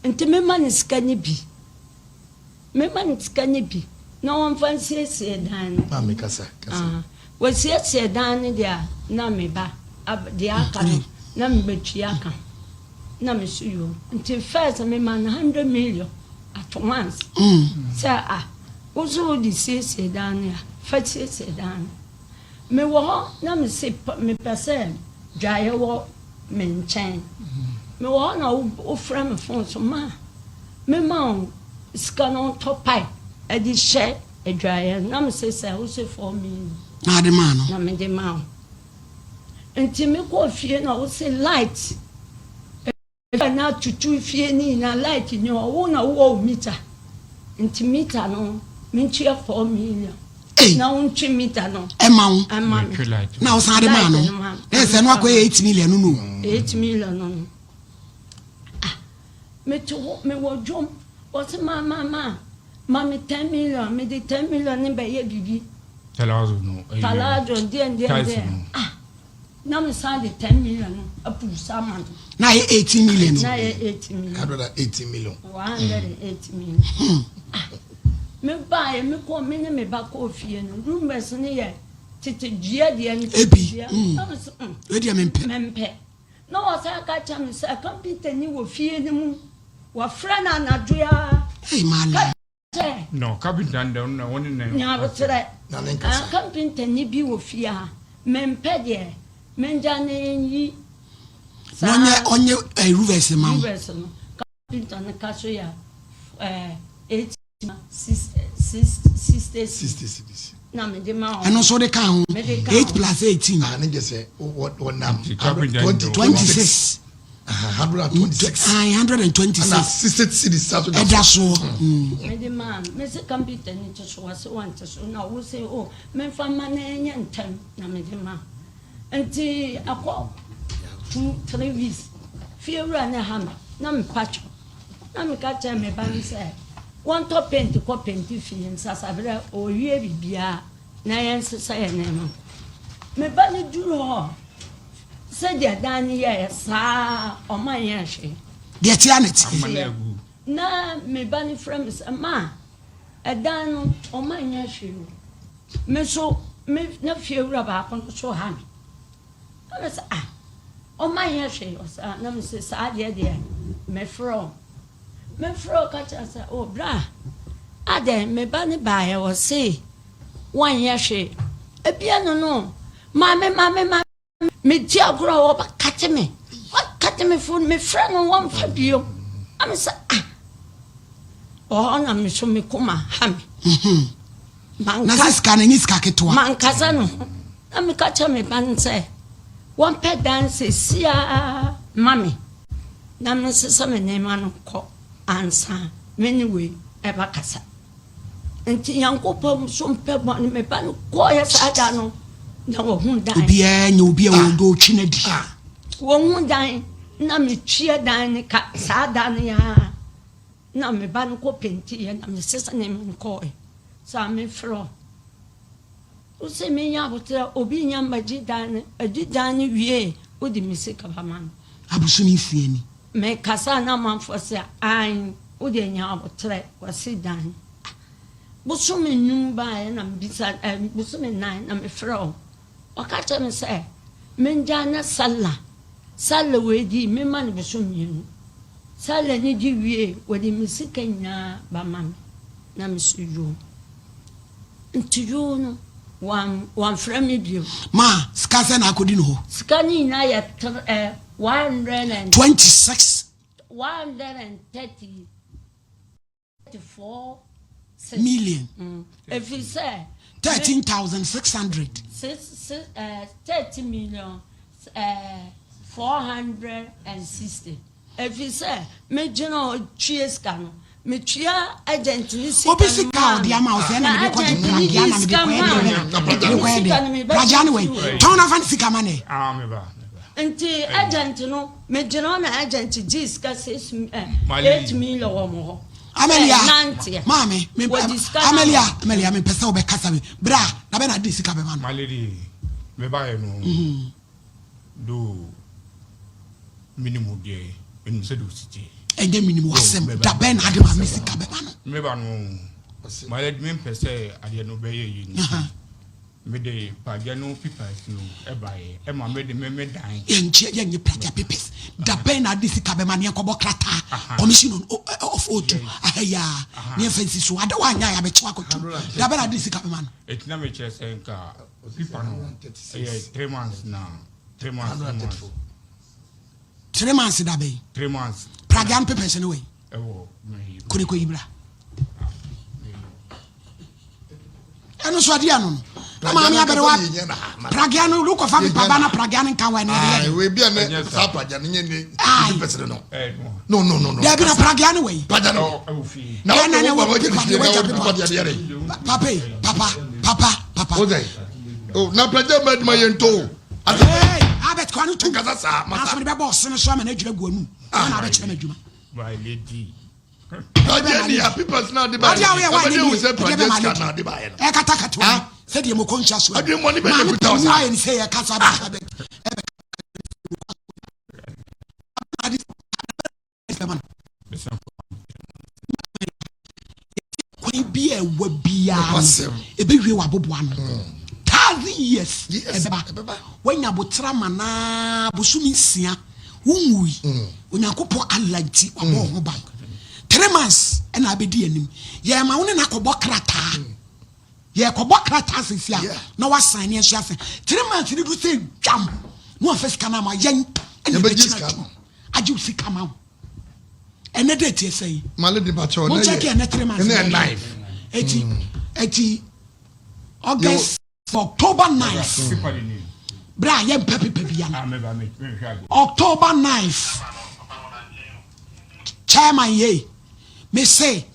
nti mema ne sika ne bi, mema ne sika ne bi na wɔmfa nsiesie dan no. Maame, kasa kasa. Ah, wɔsiesie dan no deɛ a na meba deɛ aka no na mebɛtua aka na meso yo nti first mema no 100 million at once sɛ ah, wo so wode siesie dan no a fa siesie dan no. Mewɔ hɔ na mese mepɛ sɛ dwaeɛ wɔ me nkyɛn. Mewɔ hɔ na wofrɛ me phone so ma mema wo sika na ɔntɔ pipe de hyɛ adwaeɛ no na mese sɛ wose 4 million. Na ade maa no. Na mede maa wo. Nti mekɔɔ fie na wose light Ebia na atutu fie no nyinaa light nni hɔ wo na wowɔ wo meter nti meter no mentua 4 million na wontwe meter no ɛma wo ɛma me na wosan de maa no na ɛsɛ no akɔyɛ 8 million no no 8 million no no ah mete hɔ mewɔ dwom wɔse ma ma ma ma me 10 million mede 10 million ne bɛyɛ biribi Talazo no talazo deɛ deɛ deɛ ah Na me san de 10 million no apurusa ama no. Na ayɛ 18 million. Na ayɛ 18 million. 118 million. 118 million. Hmm. Ah, me ba yɛ me kɔ me ne me ba kɔ fie no rooms no yɛ tete dua deɛ no. Ebi. Hmm. Na me so mm. Ebi deɛ mempɛ. Mempɛ. Na wɔsan ka kyerɛ me sɛ kɔmputa ni wɔ fie no mu. Wɔfrɛ no anadwo ya. Hey, maala. Sɛ. No, carpenter no deɛ ɔno na wɔne ne. Nyaboterɛ. Na ne nkasa. Ah, carpenter ni bi wɔ fie ha. Mempɛ deɛ, mengya no nyi saa. Na ɔnyɛ, ɔnyɛ eh, reverse ma wo. Reverse no. Carpenter no ka so yɛ eh, eight, six, six, 60 60 cedis. Na mede ma wɔn. Ɛno nso wode ka ho. Mede ka ho. 8 plus 18. Ah, ne gye sɛ wɔnam. Nti carpenter no deɛ. 26. 126. Aye, 126. Ɛna 60 cedis sa so da so. Ɛda soɔ. Mede maa no. Mese computer no te so, ɔse wante so. Na wo se o, memfa mma no ɛnyɛ ntɛm na mede maa. Nti ɛkɔ 2, 3 weeks, fiewura no ha me na mepa kyɛw. Na meka kyerɛ me ba no sɛ wɔntɔ paint kɔ paint fie nsasaberɛ ɔwie biribiara na yɛnsesa yɛn nneɛma. Me ba no duru hɔ Sɛdeɛ dan no yɛeɛ saa ara, ɔma nyɛɛ hwee. Deɛ ɛteɛ ara na ɛteɛ. Na me ba no frɛ me sɛ, Ma, ɛdan no, ɔma nyɛɛ hwee o. Me nso, me na fiewura baako no nso ha me. Na me sɛ, ah, ɔma nyɛɛ hwee. Ɔsɛ, ah, na me sɛ, saa deɛ deɛ, mefrɛ wo. Mefrɛ wo ka kyerɛ sɛ, o bra, adɛn, me ba no baeɛ, ɔse, wanyɛ hwee. Ebia no no, Maame, maame, maame, medi agorɔ a wɔbɛkate me, wɔkate me fo, mefrɛ no wɔmfa bio. Na me sɛ ah, ɔhɔ na me so me koma ha me. Mhm. Na sɛ sika no ɛnyɛ sika ketewa. Mankasa no ho. Na meka kyerɛ me ba no sɛ wɔmpɛ dan sɛsiaa ma me na mensesa me nneɛma no kɔ ansa me ne wei ɛbɛkasa. Nti Nyankopɔn so mpɛ bɔne. Me ba no kɔɔeɛ saa da no na wɔhu dan. Obiara nyɛ obi a wɔdɔ ɔtwi no adi. Wɔhu dan na metua dan no ka saa da no ara na me ba no kɔ pentiiɛ na mesesa ne me kɔɔe saa mefrɛ wo. Wo se menya aboterɛ obi nya mmɛgye dan no agye dan no wie wode me sika bɛma no. Abosome nsia ni. Me kasa na amanfoɔ se aane wo deɛ nya aboterɛ wɔse dan ah bosome num baeɛ na me bisa eh, bosome nan na me frɛ wɔn wɔka kyerɛ me sɛ mengyaa na sala sala wei di me ma no bosome mmienu sala ne di wie wɔde me sika nyinaa ba ma me na me so yoo nti yoo no wɔn wɔnfrɛ me bio. Ma sika sɛ na akɔdi no hɔ. Sika ne nyinaa yɛ tre eh, 26. 134 million. Ɛfiri sɛ. 13,600. 30 million 460. Ɛfiri sɛ megyina hɔ tue sika no. Metua agent ne sika Obi sika a ɔde ama wo sɛ ɛna mede kɔgye pragea na mede kɔyɛ deɛ bɛn mede kɔyɛ deɛ pragea ne wɛn tɔn na fa ne sika ma ne. Nti agent no megyina hɔ na agent gye sika 8 million wɔ mo hɔ. Amelia maame me Amelia Amelia mepɛ sɛ wobɛkasa me bra na bɛ na ade sika bɛma no. My lady mebaeɛ no. Though menim wo deɛ, menim sɛdeɛ wo si teɛ. Ɛnyɛ menim w'asɛm, da bɛn na ade ma me sika bɛma no? Me ba no, mayɛ mempɛ sɛ adeɛ no bɛyɛ yie nti, mede pragya no papers no ɛbaeɛ, ɛma mede me me dan. Yɛnkyɛ yɛnyɛ pragya papers, da bɛn na ade sika bɛma no yɛnkɔbɔ krataa, commission on of oath aha yi ara, ne yɛmfa nsi so, ada woanyɛ a yɛabɛkye wo akɔto, da bɛn na ade sika bɛma no? Enti na mekyerɛ sɛ nka Pipa no ɛyɛ 3 months na 3 months 3 months. 3 months da bɛn? 3 months. Pragea no papers no wɔ yi? Ɛwɔ me. Kɔ ne kɔ yi bra. Ɛno nso adeɛ ano no. Na maame aberewa pragea no wokɔfa pepa ba na pragea no nka hɔ ɛne ɛde yɛ dɛ. Wei bi a ne saa pragea no nyɛ ne papers no. No no no no. Dabi na pragea no wɔ yi. Pragea no. Na wo wo wo pepa de wagya pepa de adeɛ dɛ. Papa yi papa papa papa. O sɛ o na pragea ma adwuma yɛ nto. Hey Albert kwan no tum. Nkasa saa masa. Nanso mede bɛbɔ ɔsene so ama no adwira gu anum. Na abɛkyerɛ me adwuma. My lady. Pragea ni a papers na ade ba Adeɛ a woyɛ wa yɛ ne no. Sɛ nie ɛdeɛ pragea bɛma sika lady. na ade ba yɛ no. Ɛkata kata wɔ sɛdeɛ mokɔ nhyia so. Adwene mɔne bɛ na Maame kuta wo mu saa. ayɛ ne sɛ yɛka saa bɛka bɛ kwan bi a ɛwɔ biara no ɛbɛwie w'aboboa no thousand years ɛbɛba wanya abotra ma naa bosome nsia wonwui mm. Onyankopɔn Allah nti wabɔ wo ho ban three months ɛna abɛdi anim yɛma wo ne no akɔbɔ krataa mm. Yɛkɔbɔ krataa sisi a na wasan ne nso asan three months ne du sɛ dwam na wafa sika no ama yɛn ɛna ɛbɛgyina tu agye wo sika ma wo ɛnɛ date yɛ sɛn mo nkyɛn kɛ ɛnɛ three months ɛnɛ nine eti eti August October ninth bere a yɛmpɛ pepa bia no October ninth chairman yei me se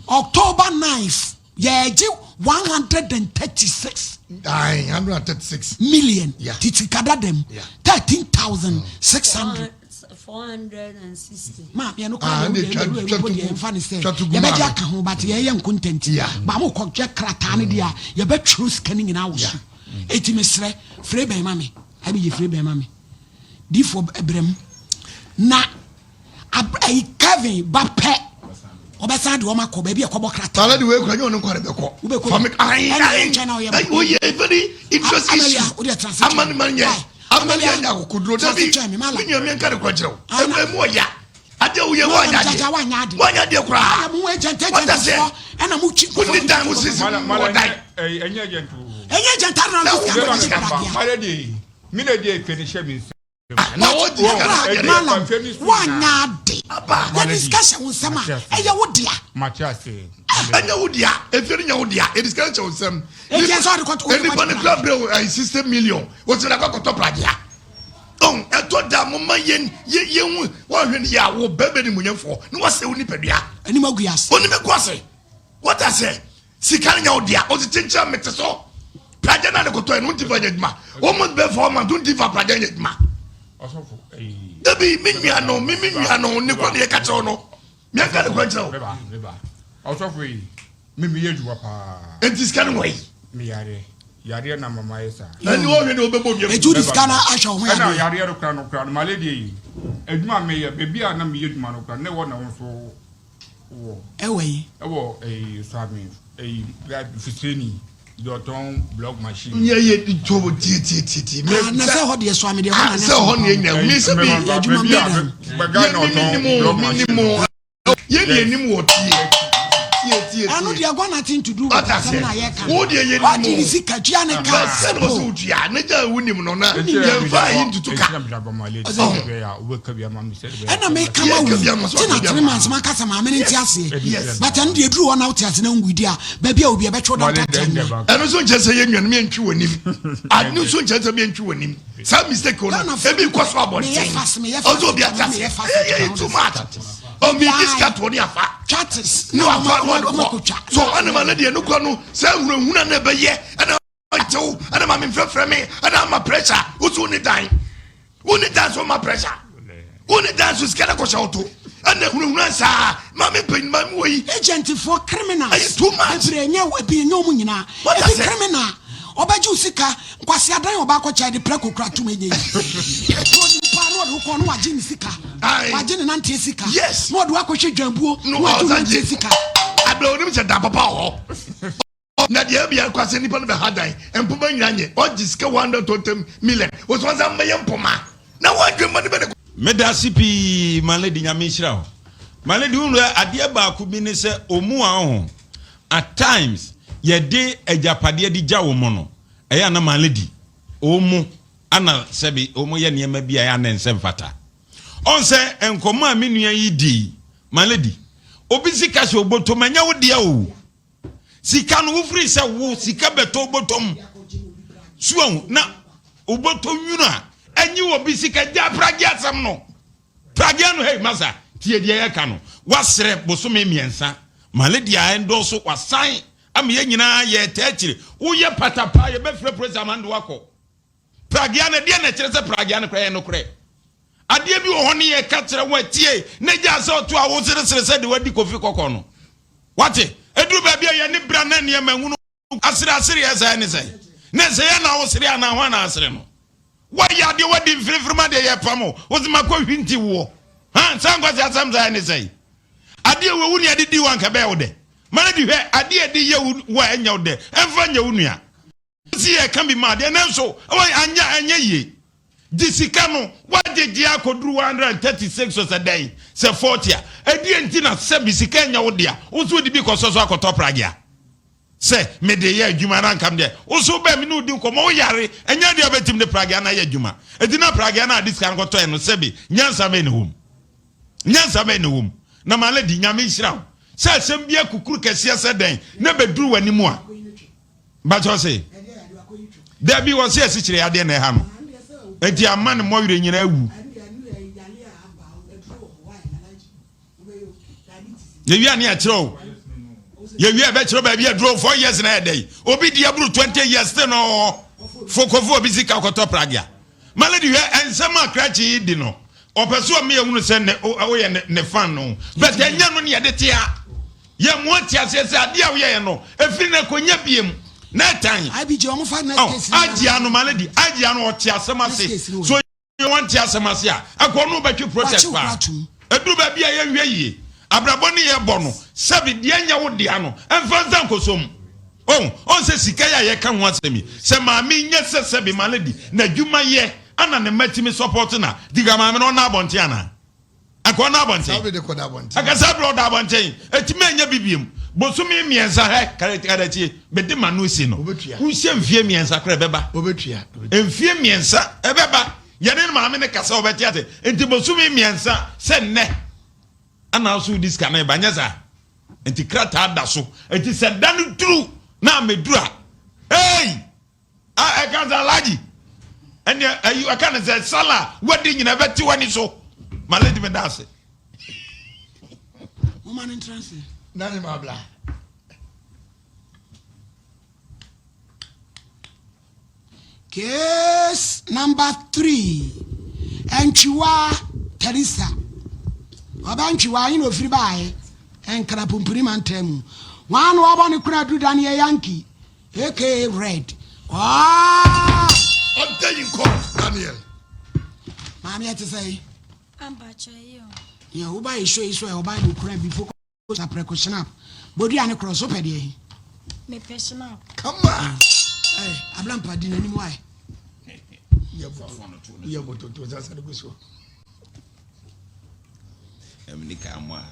October 9th yɛgye 136 136 million titi kada dɛm 13,600 460. Ma yɛn no kora deɛ wode ɛwura mpo deɛ yɛmfa ne sɛ yɛbɛgye aka ho but yɛyɛ nkontanti ba mo kɔgye krataa no deɛ a yɛbɛtwerɛ sika no nyinaa wɔ so eti mesrɛ frɛ bɛn ma me abigye frɛ bɛn ma me difoɔ brɛ mu na ayi Kevin ba pɛ ɔbɛsan de wɔn akɔ baabi a ɛkɔbɔ krataa. Tala de wei kura nye ɔno nkwa de bɛkɔ. Wobɛkɔ Fami ayi ayi ayi oyɛ very interesting issue. Ama ne ma nyɛ ama ne anya akokoduro dabi mi nua mi nka de kura kyerɛw. Emu emu ɔya ade oyɛ wa anya adeɛ wa anya adeɛ koraa. Wata sɛ wonni dan wo sisi wɔ dan. Ɛnyɛ agent o. Ɛnyɛ agent ara na ɔsika kɔgye Mi na di efe ne hyɛ mi nsa. Na wɔgye sika no Owura Mallam, woanyɛ ade. Yɛde sika hyɛ wo nsam a, ɛyɛ wo dea. Ɛnyɛ wo dea. Efie no nyɛ wo dea. Yɛde sika no hyɛ wo nsam. Enti ɛsɛ ɔde kɔtɔ wode Nipa no kɔtɔ kura brɛ wo ɛyɛ 60 million. Wɔsi na akɔtɔ pragea. Ɔn ɛtɔ da mo ma yɛn yɛ yɛn hu wɔn hwɛ ne yɛ a wo bɛbɛ ne munyɛfoɔ na wɔsɛ wo nipadua. Anim agu ase. Onim egu ase. Wɔte aseɛ. Sika no nyɛ wo dea. Ɔsi kyenkyen mete so. Pragya na ne kɔtɔ yɛ no nti fa nyɛ adwuma. Wɔn mo bɛ fa wɔn ma nti fa pragya nyɛ adwuma. Dabi me nua no me me nua no ne kɔ ne yɛ kakyɛw no. Me aka ne kɔ nkyerɛ wo. Ɔsɔfo yi me me yɛ adwuma paa. Nti sika no wɔ yi. Me yare yareɛ na mama yɛ saa. Na ni wɔhwɛ ne wɔbɛbɔ dua. Etu di sika na ahwɛ ho yareɛ. Ɛna yareɛ no kora no kora no malady yi adwuma meyɛ baabi a na meyɛ adwuma no kora ne wɔ na wɔn so. Wɔ. Ɛwɔ yi. Ɛwɔ ɛyi swami ɛyi fisireni deɛ ɔtɔn block machine. Nyɛ yɛ to tie tie tie tie. Ah na sɛ hɔ deɛ swami deɛ hɔ na ne. Sɛ hɔ na enya mi sɛ bi. Adwuma mi dan. Yɛ mi ni mu mi ni mu yɛ ni enim wɔ tie tie tie tie. Ɛno deɛ got nothing to do with asɛm na yɛ ka. Wo deɛ yɛ ni mu. Wagye ne sika tua ne ka. Sɛ na ɔsɛ otua ne gya ewu nim no na yɛn fa yi ntutu ka. Ɛna meka ma wo ti na three months ma kasa maame ne nte aseɛ but ɛno deɛ ɛduru hɔ na wote ase na nwui di a baabi a obi ɛbɛtwe wo danta kyɛn na. Ɛno nso nkyɛ sɛ yɛ nuanom yɛntwi wɔ nim ɛno nso nkyɛ sɛ yɛntwi wɔ nim saa mistake no ebi kɔ so abɔnten ɔsɛ obi ate aseɛ ɛyɛ too much ɔmi di sika toɔ ne afa ne wafa ne wɔde kɔ so ɔne ma ne deɛ no kɔ no sɛ ehunahuna na ɛbɛyɛ ɛna. Ntew ɛna ma me mfrɛfrɛ me ɛna ama pressure wosi wo ne dan wo ne dan so ma pressure wo ne dan so sika na kɔhyɛ wo to ɛna hunahuna saa ma me mpanyin ma me wɔ yi. Agentfoɔ criminals ɛyɛ too much bebree nyɛ ebi nyɛ wɔn nyinaa ebi criminal ɔbɛgye wo sika nkwasi adan ɔba akɔkyɛ de prɛko kura tum enye yi etu ɔde nipa na ɔde wokɔ na wagye ne sika wagye ne nanteɛ sika yes na ɔde wakɔhwɛ dwanbuo na wagye ne nanteɛ sika. Abirɛ onim sɛ dan papa wɔ hɔ. Na deɛ ebia kwa sɛ nipa no bɛha dan mpoma nyina nyɛ ɔgye sika 120 million wɔsɛ wɔnsa mmɛyɛ mpoma na wɔadwe mma no bɛ ne. Medase pii my lady nyame nhyira wo my lady wohu sɛ adeɛ baako bi ne sɛ ɔmu a ɔho at times yɛde agyapadeɛ de gya wɔn no ɛyɛ ana my lady ɔmu ana sɛbi ɔmu yɛ nneɛma bi a ɛyɛ ana ɛnsɛ mfata. Ɔn sɛ nkɔmmɔ a me nua yi dii, my lady, obi sika hyɛ obotom, ɛnyɛ wo dea o. Sika no wofiri sɛ wo sika bɛtɔ obotom. So ahu na obotom nwunu a, ɛnye obi sika gya pragye asɛm no. Pragya no hey masa, tie deɛ yɛka no. Wasrɛ bosome mmiɛnsa, my lady a ɛndɔɔso, wasan ama yɛn nyinaa yɛɛtaa akyire. Woyɛ patapaa yɛbɛfrɛ polisi ama no de wo akɔ. Pragea no, ɛdeɛn na ɛkyerɛ sɛ pragea no koraa yɛ nokorɛ? Adeɛ bi wɔ hɔ ne yɛka kyerɛ wo a tie na gyaa sɛ ɔto a woseresere sɛ de wadi kofi kɔkɔ no. Wate? Ɛduru baabi a yɛne bra na nneɛma hunu asere asereɛ saa ne sɛn? Na sɛ yɛ na wosere anaa hwan na asere no? Woayɛ adeɛ wadi mfirifiri ma deɛ yɛpam wo, wo se makɔ hwinti woɔ. Ha, saa nkwasi asɛm saa ne sɛn? Adeɛ wɔ wo nua de di wo anka ɛbɛyɛ wo dɛ. Ma no di hwɛ, adeɛ ɛde yɛ wo a ɛnyɛ wo dɛ, ɛmfa nyɛ wo nua. Si yɛ ka bi ma adeɛ nanso ɛwɔ anyɛ ɛnyɛ yie. Gye sika no wagyegye akɔduru 136 sɛ dɛn sɛ 40 a ɛdeɛ nti na sɛbi sika ɛnyɛ wo dea wo nso wode bi kɔsɔ so akɔtɔ pragea sɛ mede yɛ adwuma na nkam deɛ wo so bɛn me ne wodi nkɔmmɔ wo yare ɛnyɛ adeɛ a wobɛtumi de pragea no ayɛ adwuma ɛti na pragea no a ade sika no kɔtɔɛ no sɛbi nyansa bɛn na ɛwɔ mu nyansa bɛn na ɛwɔ mu na ma lady nyame nhyira wo sɛ asɛm bi akukuru kɛseɛ sɛ dɛn na bɛduru w'anim a Bakyɛ ɔse dabi ɔse asikyire yadeɛ na ɛha no nti ama ne mmɔwerɛ nyina awu. Yɛwie a ne yɛkyerɛ o yɛwie a ɛbɛkyerɛ baabi aduro 4 years na ɛdɛ yi obi di aburu 20 years still na ɔwɔ fokofo obi sika kɔtɔ pragea malady hwɛ nsɛm a krakye yi di no ɔpɛ so ɔmo yɛ hunu sɛ ne ɔyɛ ne fan no but ɛnyɛ no ne yɛde tea Yɛ mo ate aseɛ sɛ adeɛ a woyɛɛ no ɛfiri no ɛkɔnya biem na ɛtan. IBJ wɔn fa next Oh, case ni Agyia no ma lady Agyia no ɔte asɛm Next ase case ni wɔ so yɛ wɔn te asɛm ase a ɛkɔ no bɛtwe protest Wakyew paa kora tum. ɛduru baabi a yɛnhwɛ yie abrabɔ ne yɛ bɔ no sɛbi deɛ nyɛ wo dea no ɛmfa nsa nkɔsɔ mu oh ɔn sɛ sika yi a yɛka ho asɛm yi sɛ maame nyɛ sɛ sɛbi ma lady n'adwuma yɛ ana ne mma tumi support na diga maame no ɔna abɔnten anaa Anka ɔnna abɔnten. Saa bere de kɔda abɔnten. Anka saa bere ɔda abɔnten. Etumi anya bi biem. Bosome mmiɛnsa hɛ karatie mede ma no si no. Obetua. Wohyɛ mfie mmiɛnsa koraa ɛbɛba. Obetua. Mfie mmiɛnsa ɛbɛba. Yɛne ne maame ne kasa ɔbɛte ase. Nti bosome mmiɛnsa sɛ nnɛ ana so wodi sika no ba nyɛ saa. Nti krataa da so. Nti sɛ da no duru na ameduru a hey! A ɛka sɛ alhaji ɛnneɛ ayi ɛka ne sɛ sala wadi nyina ɛbɛte w'ani so ma lady me da ase. Moma no ntra ase. Na ne ma bla. Case number three. Antwiwa Teresa. Ɔba Antwiwa ayi na ofiri baeɛ. Nkra pumpuni mantam mu. Wɔn a na wɔabɔ ne kora aduru Daniel Yankee. Aka red. Ah! Ɔda yi nkɔ Daniel. Maame ɛte sɛ yi. Ampakyɛ yi o. Yɛ wo ba yɛ show yi so ɛ ɔba yɛ okura bi fo sa prɛko snap. Bodua ne korɔ so pɛ deɛ yi. Mepɛ snap. Kama. Ɛ ablampa di n'anim wae. Yɛ boto yɛ boto to sasa de gu so. Ɛmini ka mo a.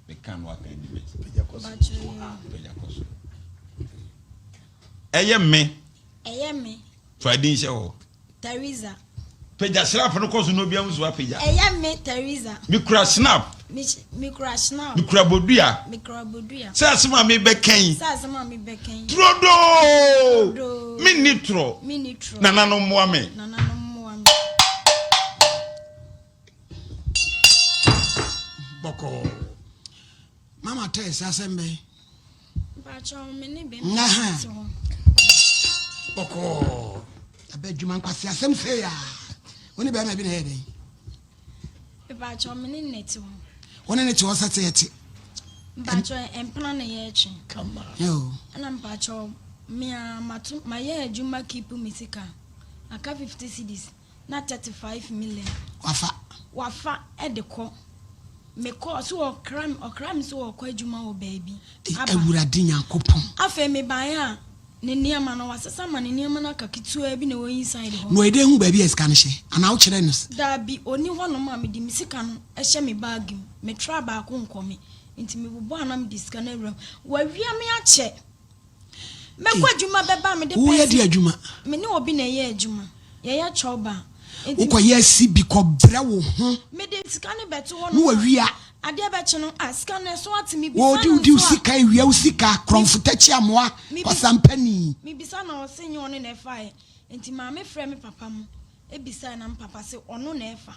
Meka no aka di bɛ. Pagya kɔ so. Pagya kɔ so. Ɛyɛ me. Ɛyɛ me. Fa din hyɛ hɔ. Teresa. Pagya snap no kɔ so na obi ahu so apagya. Ɛyɛ me Teresa. Mekura snap. Mekura snap. Mekura bodua. Mekura bodua. Sɛ asɛm a mebɛka yi. Sɛ asɛm a mebɛka yi. Turodoo. Turodoo. Menni torɔ. Menni torɔ. Nananom mmoa me. Nananom mmoa me. Bɔkɔɔ. Mama tɛs asɛm bɛn? Mpakyɛw me ne bɛma te hɔ. Bɔkɔɔ. Ɛbɛ adwuma nkwasi asɛm sei a. Wo ne bɛrima bi na ɛyɛ dɛn? Mpakyɛw me ne ne te hɔ. Wo ne ne te hɔ sɛ te ɛte. Mpakyɛw mpena na yɛretwe. Kama. Ɛna mpakyɛw me a mato mayɛ adwuma keep me sika. Aka 50 cedis. na 35 million. Wafa. Wafa de kɔ. Me kɔ so ɔkra me ɔkra me so ɔkɔ adwuma wɔ baabi. Aba. Awurade Nyankopɔn. Afei me baeɛ a ne nneɛma no wasesa ma ne nneɛma no aka ketewa bi na ɛwɔ inside hɔ. Na ɔyɛ dɛn hu baabi a sika no hyɛ? Anaa wokyerɛ no? Daabi, ɔnni hɔnom a mede me sika no hyɛ me bag mu. Me tra baako nkɔ me nti mebobɔ a na mede sika no awura mu. Wawia me akyɛ. Mɛkɔ adwuma bɛba a mede Woyɛ de pɛɛse. adwuma. Me ne obi na ɛyɛ adwuma. Yɛyɛ kyɔba. Nti Wokɔyɛ asi bi kɔbrɛ wo ho. mede sika no bɛto hɔ Ne nom a, wawia. adeɛ bɛkye no, ah, sika no ɛso ate. Mebisa Wɔdi no wodi wo nso a, sika, ewia wo sika, korɔmfo takyi amoa, mebisa kwasampani. mebisa na ɔse nyɛ ɔno na ɛfaeɛ. Nti maame frɛ me papa mu bisae na me papa se ɔno na ɛfa.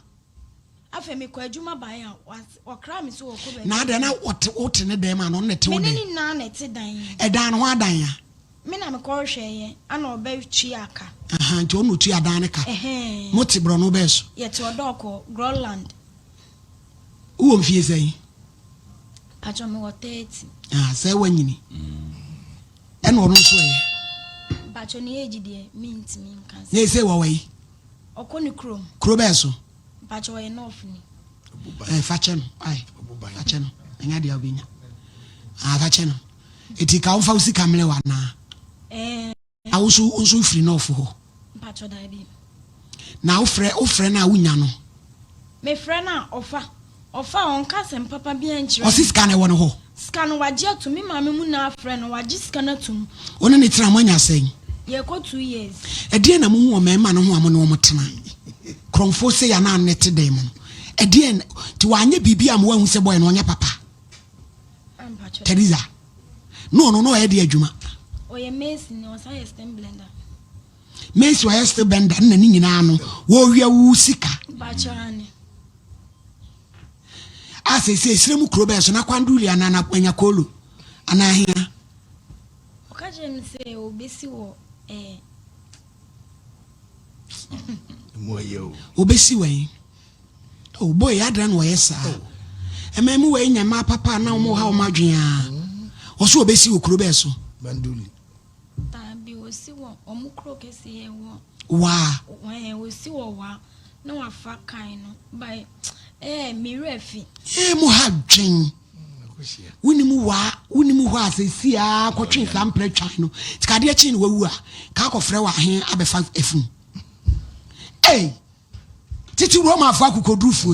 Afei mekɔ adwuma baeɛ a, ɔkraa me sɛ ɔkɔ baabi. Na adɛn na ɔte wote ne dan mu ana ɔno na ɛte wo Me ne dan? ne nyinaa na ɛte dan yi. Ɛdan no ho adan a? Me na mekɔhwɛeɛ ana ɔbɛtua ka. Aha, nti ɔno na ɔtua dan no ka. Ɛhɛn. Mote borɔno bɛɛ so? Yɛte Ɔdɔɔkɔ, Groenland. Wowɔ mfie sɛn? Pakyɛ mewɔ 30. Ah, sɛ woanyini. Ɛna ɔno nso ɛ? Mpakyɛ ne age deɛ mentumi nka sɛ. Na ɛsei wɔwɔ yi? Ɔkɔ ne kurom. Kuro bɛɛ so? Mpakyɛ ɔyɛ North ni. Eh, fa kyɛ no, ai, fa kyɛ no, ɛnyɛ adeɛ a wobɛnya. Ah, fa kyɛ no. Eti ka womfa wo sika mmerɛ wo anaa? Eh. Na wo nso wo nso wofiri North hɔ? Mpakyɛ daabi. Na wofrɛ wofrɛ no a wonya no? Mefrɛ no a ɔfa. Ɔfa a ɔnka asɛm papa biara nkyerɛ Ɔse me. sika no ɛwɔ ne hɔ? Sika no wagye atum. Me maame mu na afrɛ no wagye sika no atum. Wo ne no tena moanya sɛn? Yɛrekɔ 2 years. Ɛdeɛn na mohu wɔ mmarima no ho a mo ne wɔn tena? Korɔmfoɔ sei anaa nnɛ te dɛn mu no? Ɛdeɛn nti wanyɛ biribi a ma woahu sɛ boy no ɔnyɛ papa? Mpakyɛ. Teresa, na ɔno na ɔyɛ deɛ adwuma? Ɔyɛ mason, ɔsan yɛ steel bender. Mason ɔyɛ steel bender na ne nyinaa no wɔwia wo sika. Mpakyɛ ane. A seesei esire mu kuro bɛɛ so na Kwanduli anaa na Anyakolo anaa hea? Ɔka kyerɛ me sɛ obesi wɔ ɛɛ. Emu ayɛ o. Obesi wɔ yi. Oh boy adɛn na ɔyɛ saa? Ɛmɛ mu wɔ nya mmaa papa na wɔn ha wɔn adwene a. Ɔso obesi wɔ kuro bɛɛ so. Banduli. Daabi osi wɔ ɔmo kuro kɛseɛ wɔ. Waa. Ɛɛ osi wɔ waa na wafa kan no by ɛɛ me werɛ fi. Ee mo ha dwen. Wonim waa wonim hɔ a sɛsi a kɔtwe saa mprɛ twan no. Sikadeɛ kye no wawu a ka akɔfrɛ wɔ ahe abɛfa afunu. Ei tete Romafoɔ akokodurufoɔ.